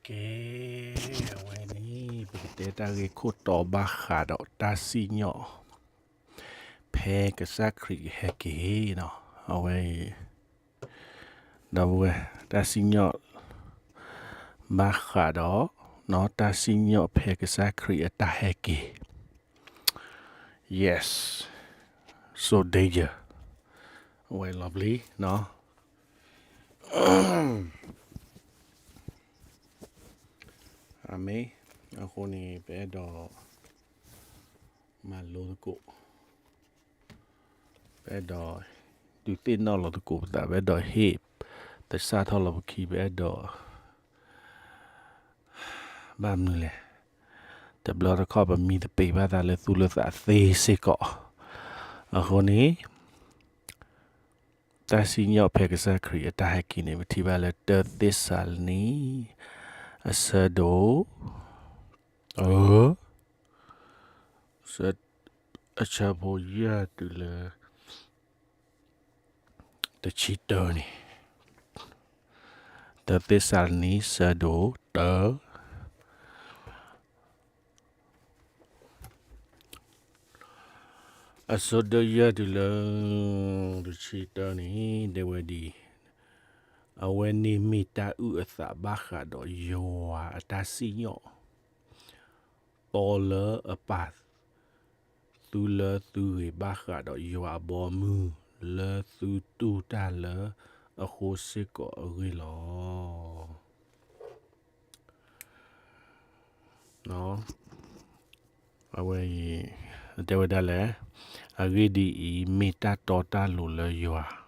ကဲ, အဝဲန့ၣ် ပကတဲတၢ်ဂ့ၢ်ခိၣ်တီဘၣ်ဃးဒီးတၢ်စံၣ်ညီၣ် ဖဲကစၢ်ခရံာ်ကဟဲက့ၤနီၤ. အဝဲအံၤ ဒီပုၢ်ဝဲၢ် တၢ်စံၣ်ညီၣ် ဘၣ်ဃးဒီး နီၤ တၢ်စံၣ်ညီၣ်ဖဲကစၢ်ခရံာ်အတၢ်ဟဲက့ၤ Yes, so danger. အဝဲလီၤပျံၤနီၤ. အမ့ၢ် အဃိန့ၣ် ပအဲၣ်ဒိး မၤလိသကိး, ပအဲၣ်ဒိး ဒုးသ့ၣ်နီၣ်လီၤသကိးပသး, ပအဲၣ်ဒိးဟ့ၣ် သဆၣ်ထီၣ်လီၤပခံ, ပအဲၣ်ဒိး ဘၣ်မနုၤလဲၣ်, တဘျီတခီၣ်ပမံသပ့ၤဘၣ်သးလၢသူၣ်လၢသးသ့စ့ၢ်ကီး. အဃိန့ၣ် တၢ်စံၣ်ညီၣ်ဖဲကစၢ်ခရံာ်အတၢ်ဟဲက့ၤန့ၣ် ပထံၣ်ဘၣ်လၢတၢသ့းစၤလနံ အဆၢဒိၣ် အဆၢဖိယဲၢ်တုၤလၢ တဆံတၢန့ၣ်, တၢသ့းစၤလနံ ဆၢဒိၣ်တၢ အဆၢဒိၣ်ယဲၢ်တုၤလၢ တဆံတၢန့ၣ် တဲဝဲဒ်အံၤ, အဝဲန့ၣ်မ့ၢ်တၢ်အုၣ်အသးဘၣ်ဃးဒီးယွၤအတၢ်စံၣ်ညီၣ် တီလၢအပာ် သုလၢသုဂ့ၤဘၣ်ဃးဒီးယွၤအဘီအမုၢ် လၢသုတူၢ်တၢ်လၢအဃိစ့ၢ်ကီးအဂ့ၢ်လီၤ. အဝဲအံၤ တဲဝဲဒၣ်လဲၣ်, အဂ့ၢ်ဒ်အံၤ, မ့ၢ်တၢ်တီတၢ်လိၤလၢယွၤ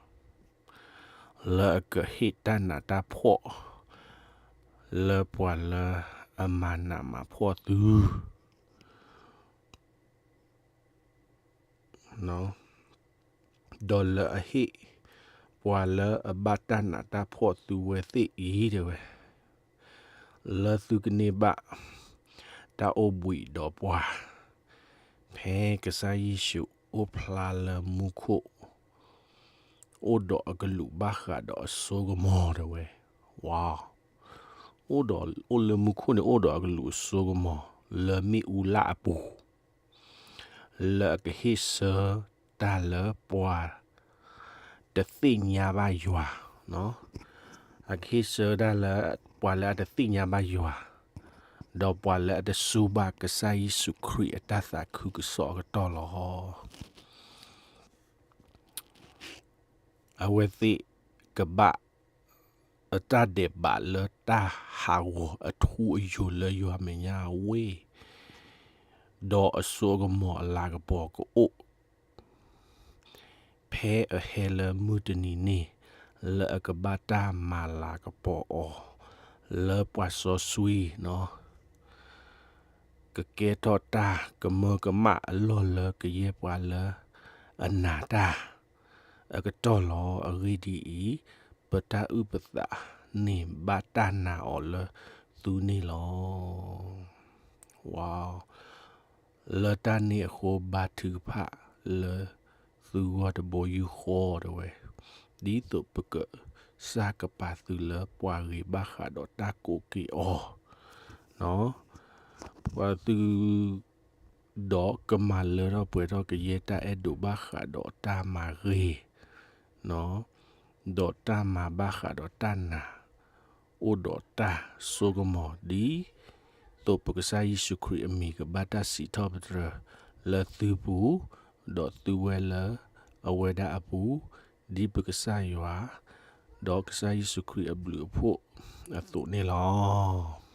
လၢအကဟ့ၣ်တၢ်နးတၢ်ဖှီၣ် လၢပှၤလၢအမၤနးမၤဖှီၣ်သု ဒီးလၢအဟ့ၣ် ပှၤလၢအဘၣ်တၢ်နးတၢ်ဖှီၣ်သုဝဲသ့ၣ်အံၤ တဲဝဲ, လၢသုကန့ၢ်ဘၣ် တၢ်အိၣ်ဘှံးဒီးပှၤ ဖဲကစၢ်ယ့ၣ်ၡူးအိၣ်ဖျါလၢမူခိၣ် အိၣ်ဒီးအကလူးဘၣ်ဃးဒီးအစိကမီၤ တဲဝဲ, ဝါ, အိၣ်ဒီး အိၣ်လၢမူခိၣ်န့ၣ် အိၣ်ဒီးအကလူးအစိကမီၤ လၢမ့ၣ်အူလၣ်အပူၤ လၢအကဟ့ၣ်ဆၢတၢ်လၢပှၤ တသ့ၣ်ညါဘၣ်ယွၤ, အကဟ့ၣ်ဆၢတၢ်လၢ ပှၤလၢအတသ့ၣ်ညါဘၣ်ယွၤ, ဒီးပှၤလၢအတစူၢ်ဘၣ်ကစၢ်ယ့ၣ်ၡူးခရံာ်အတၢ်သးခုကစီၣ်အကတီၢ်လီၤ. အဝဲသ့ၣ်ကဘၣ် အတၢ်ဒဲးဘးလၢတၢ်ဟးဂီၤအထူအယိာ်လၢယွၤမဲာ်ညါဝ့ၢ်, ဒီးအစိအကမီၤအလၤကပီၤကအိၣ် ဖဲအဟဲလၢမုၢ်တနံၤန့ၣ် လၢအကဘၣ်တၢ်မၤလၤကပီၤအီၤ လၢပှၤစီဆှံ ကကဲထီၣ်တၢ်ကမၢကမၣ်အလီၢ်လၢကယဲၢ်ပှၤလၢအနာ်တၢ် အကတီၢ်လီၤ. အဂ့ၢ်ဒ်အံၤ, ပတၢ်အုၣ်ပသးန့ၣ် ဘၣ်တၢ်နာ်အီၤလၢသုန့ၣ်လီၤ. ဝါ, လၢတၢ်န့ၣ်အဃိ ဘါထုကဖၣ်လၢသုဂီၢ်တဘိယူၢ်ဃီ တဲဝဲ, ဒ်သိးပကစၢ်ကပာ်သုလၢပှၤဂ့ၤဘၣ်ဃးဒီးတၢ်ကိးက့ၤအီၤ ပှၤသု ဒီးကမၤလၢထီၣ်ပှဲၤထီၣ်ကယဲၢ်တၢ်အဲၣ်ဒိးဘၣ်ဃးဒီးတၢ်မၤဂ့ၤ, ဒီးတၢ်မၤဘၣ်ဃးဒီးတၢ်နာ်, အိၣ်ဒီးတၢ်စိကမီၤ ဒ်သိးပကစၢ်ယ့ၣ်ၡူးခရံာ်အမံၤကဘၣ်တၢ်စံးထီၣ်ပတြၢၤလၢသုပူၤ, ဒီးသုဝဲလၢအဝဲဒၣ်အပူၤ, ဒ်ပကစၢ်ယွၤ, ဒီးကစၢ်ယ့ၣ်ၡူးခရံာ်အဘျုးအဖှိၣ်အသိးန့ၣ်လီၤ.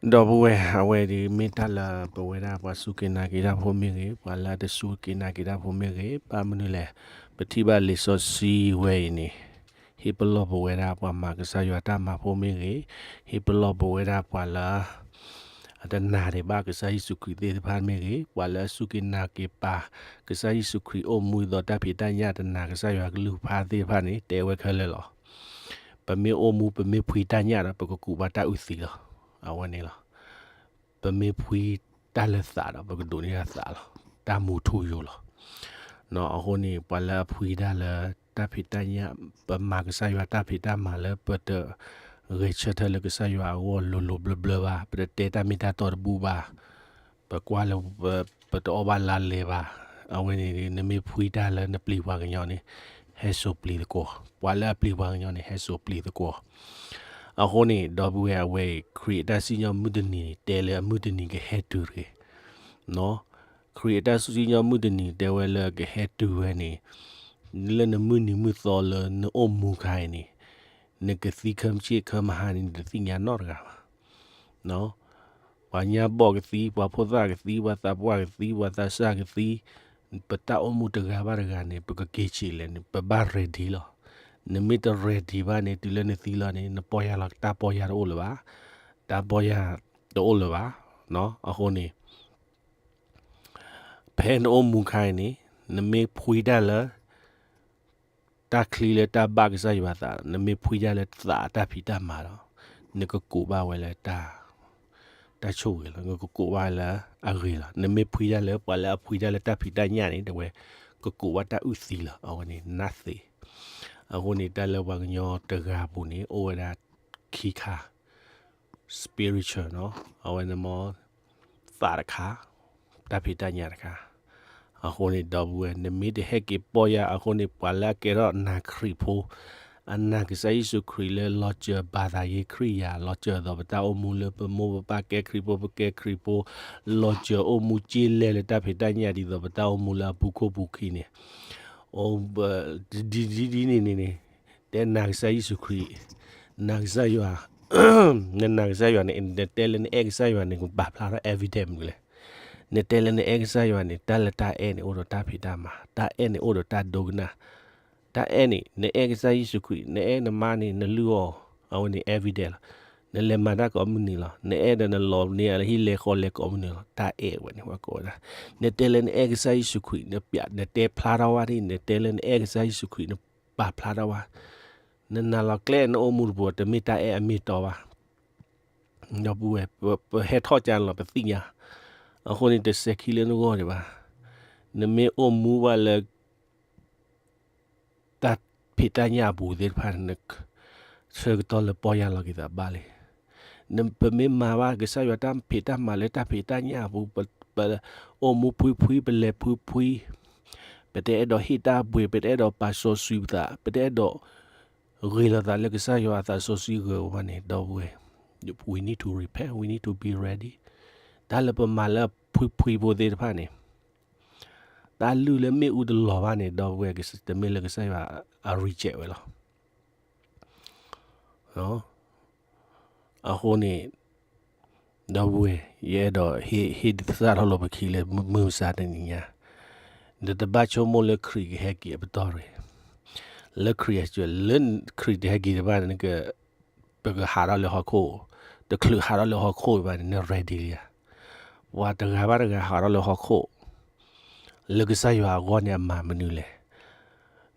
ဒီပုၢ်ဝဲၢ် အဝဲဒ်မ့ၢ်တၢ်လၢပဝဲဒၣ်ပှၤစူၢ်က့ၤနာ်က့ၤတၢ်ဖိမ့ၢ်ဂ့ၤ, ပှၤလၢအတစူၢ်က့ၤနာ်က့ၤတၢ်ဖိမ့ၢ်ဂ့ၤ, ဘၣ်မနုၤလဲၣ်, ပထံၣ်ဘၣ်လံာ်စီဆှံဝဲအံၤန့ၣ် ဟ့ၣ်ပလီၢ်ပဝဲဒၣ်ပှၤမၤကစၢ်ယွၤတၢ်မၤဖိမ့ၢ်ဂ့ၤ, ဟ့ၣ်ပလီၢ်ပဝဲဒၣ်ပှၤလၢ အတနာ်ဒံးဘၣ်ကစၢ်ယ့ၣ်ၡူးခရံာ်သ့ၣ်တဖၣ်မ့ၢ်ဂ့ၤ, ပှၤလၢအစူၢ်က့ၤနာ်က့ၤပာ် ကစၢ်ယ့ၣ်ၡူးခရံာ်အိၣ်မူအသိးတၢ်ဖံးတၢ်ညၣ်တနာ်ကစၢ်ယွၤကလုၢ်ကထါသ့ၣ်တဖၣ်န့ၣ် တဲဝဲခဲလၢာ်လီၤ. ပမ့ၢ်အိၣ်မူ ပမ့ၢ်ဖှံတၢ်ညၣ်ဒီး ပကကူးဘၣ်တၢ်အုၣ်သံလီၤ. အဝဲန့ၣ်လီၤ. ပမ့ၢ်ဖှံတၢ်လၢသးဒီး ပကဒိးန့ၢ်တၢ်သးလီၤ. တၢ်မူထူယိာ်လီၤ. အဃိန့ၣ် ပှၤလၢအဖှံတၢ်လၢတၢ်ဖံးတၢ်ညၣ်, ပမၤကစၢ်ယွၤတၢ်ဖံးတၢ်မၤလၢပတ ဂဲၤဆၢထၢၣ်လၢကစၢ်ယွၤအဂီၢ်လိၤလိၤဘျၢဘျၢဘၣ်, ပတတဲတၢ်မ့ၢ်တၢ်တီတဘူၣ်ဘၣ်, ပကွၢ်လၢပ ပတအီၣ်ဘၣ်လါလဲဘၣ်. အဝဲန့ၣ် နမ့ၢ်ဖှံတၢ်လၢနပျံၤပှၤကညီန့ၣ် ဟဲစိာ်ပျံၤသကိး, ပှၤလၢအပျံၤပှၤကညီန့ၣ် ဟဲစိာ်ပျံၤသကိး. အဃိန့ၣ် ဒီပုၢ်ဝဲၢ်အဝဲအံၤ ခရံာ်အတၢ်စံၣ်ညီၣ်မုၢ်တနံၤန့ၣ် တဲလၢအမုၢ်တနံၤကဟဲတုၤတဂ့ၤ. ခရံာ်အတၢ်စံၣ်ညီၣ်မုၢ်တနံၤတဲဝဲလၢကဟဲတုၤဝဲန့ၣ်, လၢနမုၢ်နံၤမုၢ်သီလၢနအိၣ်မူခါအံၤန့ၣ်, နကသံခၢဆ့ၣ်ခၢမဟါန့ၣ် နတသ့ၣ်ညါနီတဂၤဘၣ်. ပှၤညါဘီၣ်ကသံ, ပှၤဖိသၣ်ကသံ, ပှၤသးပှၢ်ကသံ, ပှၤသးစၢ်ကသံ, ပတၢ်အိၣ်မူတဂၤဘၣ်တဂၤန့ၣ် ပကက့ၤဆံးလဲၣ်န့ၣ် ပဘၣ် ready လီၤ. နမ့ၢ်တ ready ဘၣ်န့ၣ် တုၤလၢနသံလီၤန့ၣ် နပီၢ်ယၢ်လီၤ တၢ်ပီၢ်ယၢ်တအိၣ်လၢၤဘၣ်, တၢ်ပီၢ်ယၢ်တအိၣ်လၢၤဘၣ်. အဃိန့ၣ် ဖဲနအိၣ်မူခါအံၤန့ၣ် နမ့ၢ်ဖှံတၢ်လၢ တၢ်ချံလၢတၢ်ဘၣ်ကစၢ်ယွၤသး, နမ့ၢ်ဖှံတၢ်လၢသးတၢ်ဖံးတၢ်မၤဒီး နကကိးဘၣ်ဝဲလၢ တၢ်ဆိၣ်ဂ့ၤလီၤ, နကကိးဘၣ်လၢအဂ့ၤလီၤ. နမ့ၢ်ဖှံတၢ်လၢပှၤလၢအဖှံတၢ်လၢတၢ်ဖံးတၢ်ညၣ်န့ၣ် တဲဝဲ ကကိးဘၣ်တၢ်အုၣ်သံလီၤ. အဝဲန့ၣ် nothing. အဃိန့ၣ် တၢ်လၢပှၤကညီတဂၤအပူၤန့ၣ် အိၣ်ဝဲဒၣ်ခံခါ spiritual နီၤ, အဝဲန့ၣ်မ့ၢ် သးတခါ, တၢ်ဖံးတၢ်ညၣ်တခါ. အဃိန့ၣ် ဒီပုၢ်ဝဲၢ် နမ့ၢ်တဟဲက့ၤပီၢ်ယၢ် အဃိန့ၣ် ပှၤလၢအကဲထီၣ်နၤခရံာ်ဖိ, အနၤကစၢ်ယ့ၣ်ၡူးခရံာ်လၢလီၤစၢၤဘၣ်သးယ့ၣ်ခရံာ်ယၤ, လီၤစၢၤသိးပတၢ်အိၣ်မူလၢပမိၢ်ပပၢ်ကဲခရံာ်ဖိ ပကဲခရံာ်ဖိ, လီၤစၢၤအိၣ်မူစ့လဲၣ်လၢတၢ်ဖံးတၢ်ညၣ်ဒ်သိးပတၢ်အိၣ်မူလၢအပူၤခိၣ်ပူၤခံန့ၣ် အိၣ် ဒ်ဒ်ဒ်န့ၣ်န့ၣ်န့ၣ် တဲနၤကစၢ်ယ့ၣ်ၡူးခရံာ်, နၤကစၢ်ယွၤ, နနၤကစၢ်ယွၤန့ၣ် နတဲလၢနအဲၣ်ကစၢ်ယွၤန့ၣ် ပာ်ဖျါထီၣ် evidence မနုၤလဲၣ်. နတဲလၢနအဲၣ်ကစၢ်ယွၤန့ၣ် တၢ်လၢတၢ်အဲၣ်န့ၣ် အိၣ်ဒီးတၢ်ဖံးတၢ်မၤ, တၢ်အဲၣ်န့ၣ် အိၣ်ဒီးတၢ်ဒိကနၣ်, တၢ်အဲၣ်န့ၣ် နအဲၣ်ကစၢ်ယ့ၣ်ၡူးခရံာ်, နအဲၣ်နမါန့ၣ် နလုၢ်အီၤ, အဝဲန့ၣ် evidence လီၤ. နလဲၤမၤတၢ်ကိးမုၢ်နံၤလီၤ, နအဲၣ်ဒီးနလီၤန့ၢ်အဟံၣ်လဲၤဃီလဲၤကိးမုၢ်နံၤလီၤ, တၢ်အဲၣ်ဝဲန့ၣ် ပှၤကိးဝဲဒၣ်. နတဲလၢနအဲၣ်ကစၢ်ယ့ၣ်ၡူးခရံာ်, နပျး နတဲဖျါထီၣ်ဝဲဒၣ်, နတဲလၢနအဲၣ်ကစၢ်ယ့ၣ်ၡူးခရံာ်, နပာ်ဖျါထီၣ်ဝဲ, နနၤလီၤကျဲ နအိၣ်မူတပူၤ တမ့ၢ်တၢ်အဲၣ်အမ့ၢ်တီဘၣ်. ဒီပုၢ်ဝဲၢ် ပ ပဟဲထီၣ်ကၢလီၤ ပသ့ၣ်ညါ, အဃိန့ၣ် တစဲးခံလၢနဂီၢ်ဒံးဘၣ်. နမ့ၢ်အိၣ်မူဘၣ်လၢ တၢ်ဖံးတၢ်ညၣ်အပူၤသ့ၣ်တဖၣ်န့ၣ် ဆၢကတီၢ်လၢပီၢ်ယၢ်လီၤက့ၤသးဘၣ်လံ. န ပမ့ၢ်မၤဘၣ်ကစၢ်ယွၤတၢ်ဖံးတၢ်မၤလၢတၢ်ဖံးတၢ်ညၣ်အပူၤ, ပ ပအိၣ်မူဖှံဖှံ, ပလဲၤဖှံဖှံ, ပတအဲၣ်ဒိးဟ့ၣ်တၢ်အဘှံး, ပတအဲၣ်ဒိးပာ်စီဆှံပသး, ပတအဲၣ်ဒိးဂ့ၤလိာ်သးလၢကစၢ်ယွၤအသးစီဆှံဂၢၤဘၣ်န့ၣ် ဒီပုၢ်ဝဲၢ်, we need to repent, we need to be ready. တၢ်လၢပမၤလၢဖှံဖှံဖိသ့ၣ်တဖၣ်န့ၣ် တၢ်လုၢ်လၢမ့ၣ်အူတလီၤဘၣ်န့ၣ် ဒီပုၢ်ဝဲၢ် တမ့ၢ်လၢကစၢ်ယွၤအ reject ဝဲလီၤ. အဃိန့ၣ် ဒီပုၢ်ဝဲၢ် ယအဲၣ်ဒိးဟ့ၣ် ဟ့ၣ်သဆၣ်ထီၣ်လိာ်ပခံလၢမုၢ်မဆါတနံၤညါ, နတဘၣ်ဆိကမိၣ်လၢခရံာ်ကဟဲက့ၤအပတီၢ်ရ့ၣ်, လၢခရံာ်အစၢၤ လၢခရံာ်တဟဲက့ၤတဘၣ်န့ၣ် နက ပကဟးထီၣ်လၢဟီၣ်ခိၣ်, တချုးဟးထီၣ်လၢဟီၣ်ခိၣ်ဘၣ်န့ၣ် န ready လံဧါ. ပှၤတဂၤဘၣ်တဂၤဟးထီၣ်လၢဟီၣ်ခိၣ် လၢကစၢ်ယွၤအဂီၢ်န့ၣ် အမၤမနုၤလဲၣ်.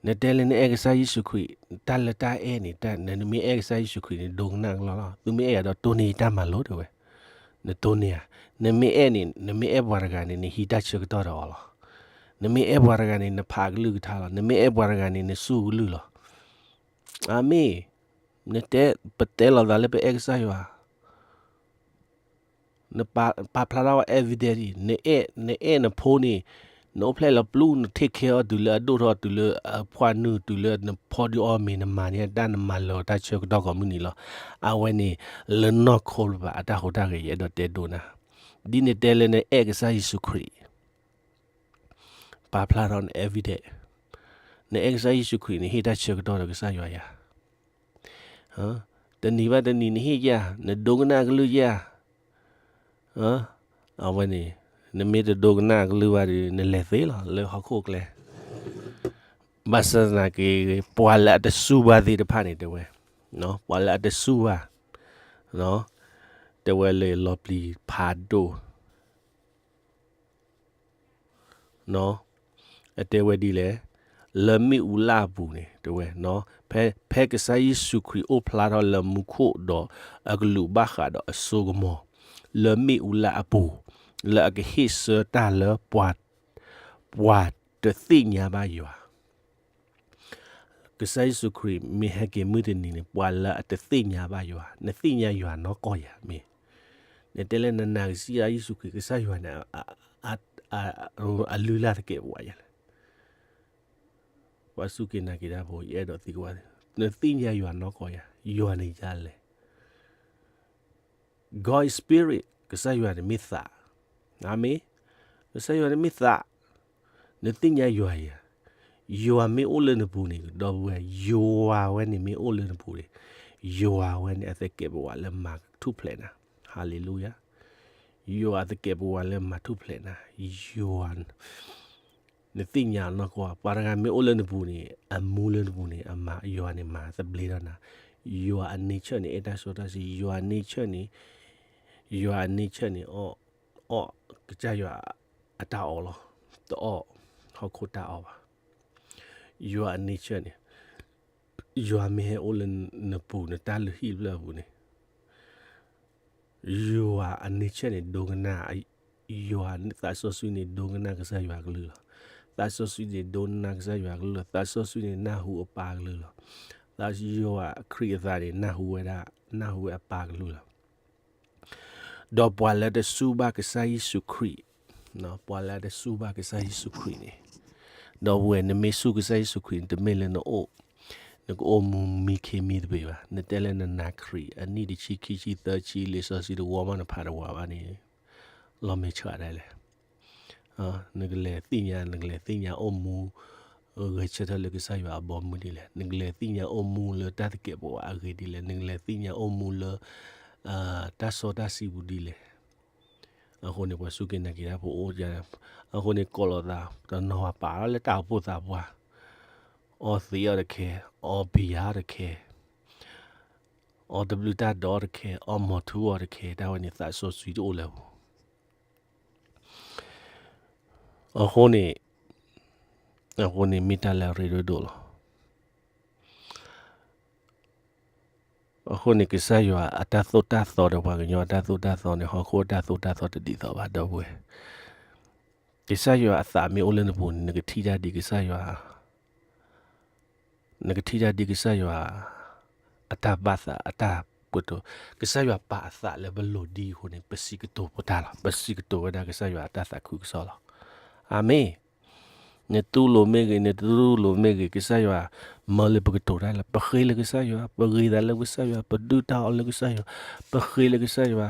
နတဲလၢနအဲၣ်ကစၢ်ယ့ၣ်ၡူးခရံာ်, တၢ်လၢတၢ်အဲၣ်န့ၣ် နမ့ၢ်အဲၣ်ကစၢ်ယ့ၣ်ၡူးခရံာ်န့ၣ် ဒိကနၣ်ကလီလီၤ. သုမ့ၢ်အဲၣ်ယၤဒီးတိၢ်န့ၢ်ယတၢ်မၤလိာ်တဲဝဲ, နတိၢ်န့ၢ်ဧါ. နမ့ၢ်အဲၣ်န့ၣ် နမ့ၢ်အဲၣ်ပှၤတဂၤန့ၣ် နဟံးတၢ်ဆၢကတီၢ်ဒီးအီၤလီၤ. နမ့ၢ်အဲၣ်ပှၤတဂၤန့ၣ် နဖးကလုၢ်ကထါလီၤ. နမ့ၢ်အဲၣ်ပှၤတဂၤန့ၣ် နစူၢ်ကလုၢ်လီၤ. အမ့ၢ် နတဲ ပတဲလီၤသးလၢပအဲၣ်ကစၢ်ယွၤ, နပာ်ဖျါထီၣ်ဝဲ evidence အံၤ, နအဲၣ် နအဲၣ်နဖိန့ၣ်, နအိၣ်ဖျဲၣ်လီၤပျူၢ် န take care အီၤ တုၤလၢအဒိၣ်ထီၣ် တုၤလၢအဖှီၣ်နုာ် တုၤလၢနဖီဒုးအီၣ်မ့ၤ နမၤန့ၢ်တၢ် နမၤလၢာ်တၢ်ဆၢကတီၢ်ကိးမုၢ်နံၤလီၤ. အဝဲန့ၣ် လၢနီၢ်ခိလၢၤဘၣ် အတၢ်ဟူးတၢ်ဂဲၤ ယအဲၣ်ဒိးတဲဒိကနၣ်, ဒ်နတဲလၢနအဲၣ်ကစၢ်ယ့ၣ်ၡူးခရံာ် ပာ်ဖျါထီၣ်န evidence, နအဲၣ်ကစၢ်ယ့ၣ်ၡူးခရံာ် နဟ့ၣ်တၢ်ဆၢကတီၢ်ဒီးကစၢ်ယွၤယၤ, တနံၤဘၣ်တနံၤ နဟ့ၣ်ယၤ, နဒိကနၣ်ကလုၢ်ယၤ, အဝဲန့ၣ် နမ့ၢ်တဒိကနၣ်ကလုၢ်ဘၣ်ဒီး နလဲၤသ့လီၤ လၢဟီၣ်ခိၣ်ကျဲ, ဘၣ်ဆၣ်သနာ်က့ ပှၤလၢအတစူၢ်ဘၣ်သ့ၣ်တဖၣ်န့ၣ်တဲဝဲ, ပှၤလၢအတစူၢ်ဘၣ်, တဲဝဲလၢလီၤပျံၤဖးဒိၣ် အတဲဝဲဒ်လဲၣ်, လၢမ့ၣ်အူလၣ်အပူၤန့ၣ် တဲဝဲ, ဖဲ ဖဲကစၢ်ယ့ၣ်ၡူးခရံာ်အိၣ်ဖျါထီၣ်လၢမူခိၣ်ဒီး အကလူးဘၣ်ဃးဒီးအစိကမီၤ လၢမ့ၣ်အူလၣ်အပူၤ, လၢအကဟ့ၣ်ဆၢတၢ်လၢပှၤ, ပှၤတသ့ၣ်ညါဘၣ်ယွၤ က ကစၢ်ယ့ၣ်ၡူးခရံာ်မ့ၢ်ဟဲက့ၤမုၢ်တနံၤန့ၣ် ပှၤလၢအတသ့ၣ်ညါဘၣ်ယွၤ, နသ့ၣ်ညါယွၤနီၢ်ကီၢ်ယၤမ့ၢ်, နတဲလၢနနာ်ကစၢ်ယ့ၣ်ၡူးခရံာ် ကစၢ်ယွၤန့ၣ် အလုၢ်အလၢ်သကဲးပဝးယၤလဲၣ်. ပှၤစူၢ်က့ၤနာ်က့ၤတၢ်ဖိ ယအဲၣ်ဒိးသံကွၢ်, နသ့ၣ်ညါယွၤနီၢ်ကီၢ်ယၤ, ယွၤန့ၣ်ယၤလဲၣ်. God is spirit, ကစၢ်ယွၤန့ၣ်မ့ၢ်သး, အၤမ့ၣ်, ကစၢ်ယွၤန့ၣ်မ့ၢ်သး, နသ့ၣ်ညါယွၤယၤ, ယွၤမ့ၢ်အိၣ်လၢနပူၤန့ၣ် ဒီပုၢ်ဝဲၢ်, ယွၤဝဲန့ၣ်မ့ၢ်အိၣ်လၢနပူၤန့ၣ်, ယွၤဝဲန့ၣ်အသကဲးပဝးလၢမၤထူၣ်ဖျဲးနၤ, ဟါလ့လူယၤ, ယွၤအသကဲးပဝးလၢမၤထူၣ်ဖျဲးနၤ, ယွၤ နသ့ၣ်ညါနီၢ်ကီၢ်, ပှၤတဂၤမ့ၢ်အိၣ်လၢနပူၤန့ၣ် အမူလၢနပူၤန့ၣ် အမၤ ယွၤန့ၣ်မၤသဘျ့ထီၣ်နၤ, ယွၤအ nature န့ၣ် အဲၣ်တၢ်စီတၢ်ဆှံ, ယွၤ nature န့ၣ်, ယွၤအ nature န့ၣ် အီၣ် အီၣ်ကစၢ်ယွၤအတၢ်အီလီၤ, တအီၣ်ဟီၣ်ခိၣ်တၢ်အီဘၣ်. ယွၤအ nature န့ၣ်, ယွၤမ့ၢ်ဟဲအိၣ်လၢနပူၤ နတၢ်လုၢ်ဟံၣ်ဖျၢၣ်အပူၤန့ၣ် ယွၤအ nature န့ၣ် ဒိကနၣ်, ယွၤသးစီဆှံန့ၣ် ဒိကနၣ်ကစၢ်ယွၤအကလုၢ်လီၤ. သးစီဆှံန့ၣ် ဒိကနၣ်ကစၢ်ယွၤအကလုၢ်လီၤ. သးစီဆှံန့ၣ် နၢ်ဟူအပၢ်ကလုၢ်လီၤ. သးစီဆှံယွၤခရံာ်အသးန့ၣ် နၢ်ဟူဝဲဒၣ်, နၢ်ဟူဝဲအပၢ်ကလုၢ်လီၤ. ဒီးပှၤလၢတစူၢ်ဘၣ်ကစၢ်ယ့ၣ်ၡူးခရံာ်, ပှၤလၢတစူၢ်ဘၣ်ကစၢ်ယ့ၣ်ၡူးခရံာ်န့ၣ်, ဒီပုၢ်ဝဲၢ် နမ့ၢ်စူၢ်ကစၢ်ယ့ၣ်ၡူးခရံာ်န့ၣ် တမ့ၢ်လၢနအိၣ်, နကအိၣ်မူမံခ့မံသပ့ၤဘၣ်. နတဲလၢနနာ်ခရံာ် အနံၣ်တဆံ ခံဆံ သၢဆံ လံာ်စီဆှံတဝီမး နဖးတဝးဘၣ်န့ၣ် လီၤမဲာ်ဆှးဒၣ်လဲာ်. နကလဲၤသ့ၣ်ညါ, နကလဲၤသ့ၣ်ညါအိၣ်မူ ဂဲၤဆၢထၢၣ်လၢကစၢ်ယွၤအဘီအမုၢ်ဒ်လဲၣ်. နကလဲၤသ့ၣ်ညါအိၣ်မူလၢတၢ်သကဲးပဝးအဂ့ၤဒ်လဲၣ်. နကလဲၤသ့ၣ်ညါအိၣ်မူလၢ တၢ်စီတၢ်ဆှံပူၤဒ်လဲၣ်. အဃိန့ၣ် ပှၤစူၢ်က့ၤနာ်က့ၤတၢ်ဖိအိၣ်, အဃိန့ၣ် ကိးလီၤသး တနီၤပာ်လီၤလၢတၢ်အိၣ်ဖှိၣ်သးပှၢ်, အီသံးအီၤတခဲ, အီဘံယၤအီၤတခဲ, အီတဘျုးတၢ်ဒီးအီၤတခဲ, အီမီၤထူအီၤတခဲ, တၢ်ဝဲန့ၣ်သးစီဆှံတအိၣ်လၢအပူၤ. အဃိန့ၣ်, အဃိန့ၣ်မ့ၢ်တၢ်လၢအရ့ဒိၣ်ဒိၣ်လီၤ. အဃိန့ၣ် ကစၢ်ယွၤအတၢ်သိၣ်တၢ်သီဒီးပှၤကညီအတၢ်သိၣ်တၢ်သီန့ၣ် ဟီၣ်ခိၣ်အတၢ်သိၣ်တၢ်သီတဒ်သိးဘၣ် ဒီပုၢ်ဝဲၢ်. ကစၢ်ယွၤအသးမ့ၢ်အိၣ်လၢနပူၤန့ၣ် နကထံၣ်တၢ်ဒ်ကစၢ်ယွၤ, နကထံၣ်တၢ်ဒ်ကစၢ်ယွၤ အတၢ်ဘၣ်သး အတၢ်ပကတိၤ, ကစၢ်ယွၤပာ်အသးလၢပလိၤဒ်အဃိန့ၣ် ပစံးကတိၤပတၢ်လီၤ. ပစံးကတိၤဝဲဒၣ်ကစၢ်ယွၤအတၢ်သးခုကစီၣ်လီၤ. အၤမ့ၣ်. နတူၢ်လိာ်မ့ၢ်ဂ့ၤ, နတတူၢ်လိာ်မ့ၢ်ဂ့ၤ, ကစၢ်ယွၤမၢလၢပကတိၤတၢ်လီၤ. ပဃ့လၢကစၢ်ယွၤ, ပဂ့ၤသးလၢကစၢ်ယွၤ, ပဒုၣ်တၢ်အီၣ်လၢကစၢ်ယွၤ, ပဃ့လၢကစၢ်ယွၤ,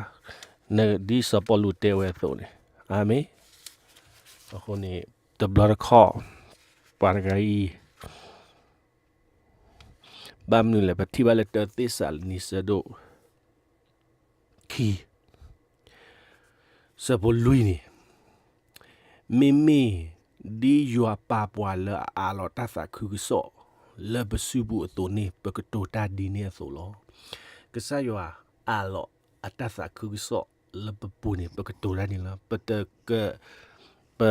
ဒ်စီၤပီလူးတဲဝဲအသိးန့ၣ်. အၤမ့ၣ်. အဃိန့ၣ် တဘျီတခီၣ် ပှၤတဂၤအံၤ ဘၣ်မနုၤလဲၣ်, ပထံၣ်ဘၣ်လၢတၢသ့းစၤလနံ ဆၢဒိၣ်ခံ ဆၢဖိလွံၢ်န့ၣ်, မ့မ့ၢ်ဒ်ယွၤပာ်ပှၤလၢအအးလီၤတၢ်သးခုကစီၣ်လၢပစုပူၤအသိးန့ၣ် ပကတိၤတၢ်ဒ်န့ၣ်အသိးလီၤ. ကစၢ်ယွၤအးလီၤအတၢ်သးခုကစီၣ်လၢပပူၤန့ၣ် ပကတိၤတၢ်န့ၣ်လီၤ. ပတက, ပ,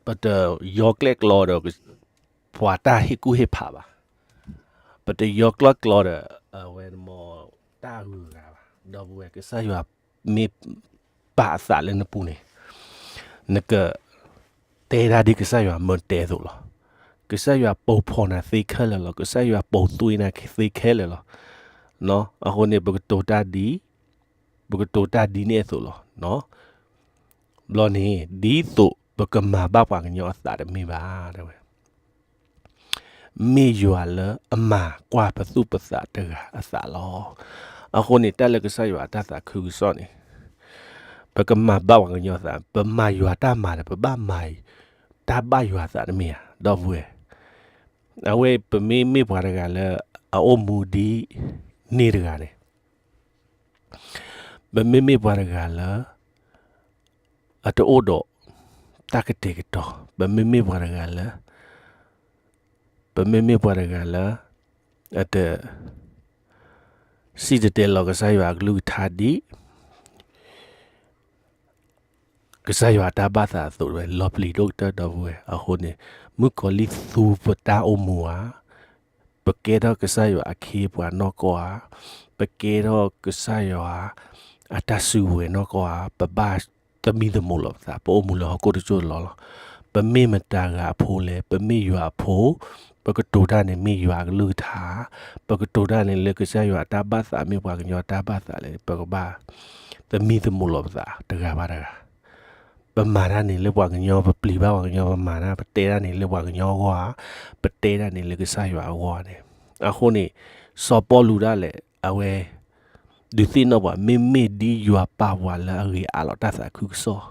ပတယီကျဲၣ်ကျီဒီး ပှၤတၢ်ဟ့ၣ်ကူၣ်ဟ့ၣ်ဖးဘၣ်. ပတယီကျဲၣ်ကျီဒီး အဝဲမ့ၢ်တၢ်ဂုၤဂၤဘၣ်. ဒီပုၢ်ဝဲၢ် ကစၢ်ယွၤမ့ၢ်ပာ်အသးလၢနပူၤန့ၣ် နကတဲတၢ်ဒ်ကစၢ်ယွၤမၢတဲအသိးလီၤ. ကစၢ်ယွၤပိာ်ဖီၣ်နၤသ့ခဲလၢာ်လီၤ. ကစၢ်ယွၤပိာ်သွံနၤသ့ခဲလၢာ်လီၤ. အဃိန့ၣ် ပကတိၤတၢ်ဒ်, ပကတိၤတၢ်ဒ်န့ၣ်အသိးလီၤ. ဘျီန့ၣ် ဒ်သိးပကမၤဘၣ်ပှၤကညီအသးတမ့ၢ်ဘၣ် တဲဝဲ. မ့ၢ်ယွၤလၢအမၤကွၢ်ပသူၣ်ပသးတဂၤအသးလီၤ. အဃိန့ၣ် တၢ်လၢကစၢ်ယွၤအတၢ်သးခုကစီၣ်န့ၣ် ပကမၤဘၣ်ပှၤကညီအသး, ပမၤယွၤတၢ်မၤဒီး ပဘၣ်မၤတၢ်ဘၣ်ယွၤအသးတမ့ၢ်ဧါ ဒီပုၢ်ဝဲၢ်. အဝဲပမ့မ့ၢ်ပှၤတဂၤလၢအအိၣ်မူဒ်န့ၣ်တဂၤန့ၣ် ပမ့မ့ၢ်ပှၤတဂၤလၢ အတအိၣ်ဒီးတၢ်ကတဲာ်ကတီၤ, ပမ့မ့ၢ်ပှၤတဂၤလၢ, ပမ့မ့ၢ်ပှၤတဂၤလၢ အတစံၣ်တဲၤတဲလီၤကစၢ်ယွၤအကလုၢ်ကထါဒ် ကစၢ်ယွၤအတၢ်ဘၣ်သးအသိးဝဲ လီၤပျံၤဒိၣ်ကတၢၢ် ဒီပုၢ်ဝဲၢ်. အဃိန့ၣ် မုၣ်ကီၤလံၢ်သူပတၢ်အိၣ်မူဧါ, ပကဲထီၣ်ကစၢ်ယွၤအခ့အပှၤနီၢ်ကီၢ်ဧါ, ပကဲထီၣ်ကစၢ်ယွၤအတၢ်စုကဝဲၤနီၢ်ကီၢ်ဧါ, ပဘၣ်သမံသမိးလီၤပသး, ပအိၣ်မူလၢဟီၣ်ခိၣ်တစိၢ်တလီၢ်လီၤ. ပမ့ၢ်မတၤဂၤအဖိလဲၣ်, ပမ့ၢ်ယွၤအဖိ, ပ ပကတိၤတၢ်န့ၣ်မ့ၢ်ယွၤအကလုၢ်ကထါ, ပကတိၤတၢ်န့ၣ်လၢကစၢ်ယွၤအတၢ်ဘၣ်သးမ့ၢ်ပှၤကညီအတၢ်ဘၣ်သးလဲၣ်, ပကဘၣ်သမံသမိးလီၤပသးတဂၤဘၣ်တဂၤ. ပမၤတၢ်န့ၣ်လၢပှၤကညီ, ပပျံၤဘၣ်ပှၤကညီ, ပမၤတၢ်, ပတဲတၢ်န့ၣ်လၢပှၤကညီအဂီၢ်ဧါ, ပတဲတၢ်န့ၣ်လၢကစၢ်ယွၤအဂီၢ်ဧါန့ၣ်. အဃိန့ၣ် စီၤပီလူးဒၣ်လဲာ် အဝဲ ဒုးသ့ၣ်နီၣ်ပှၤ မ့မ့ၢ်ဒ်ယွၤပာ်ပှၤလၢအဂ့ၤအးလီၤတၢ်သးခုကစီၣ်.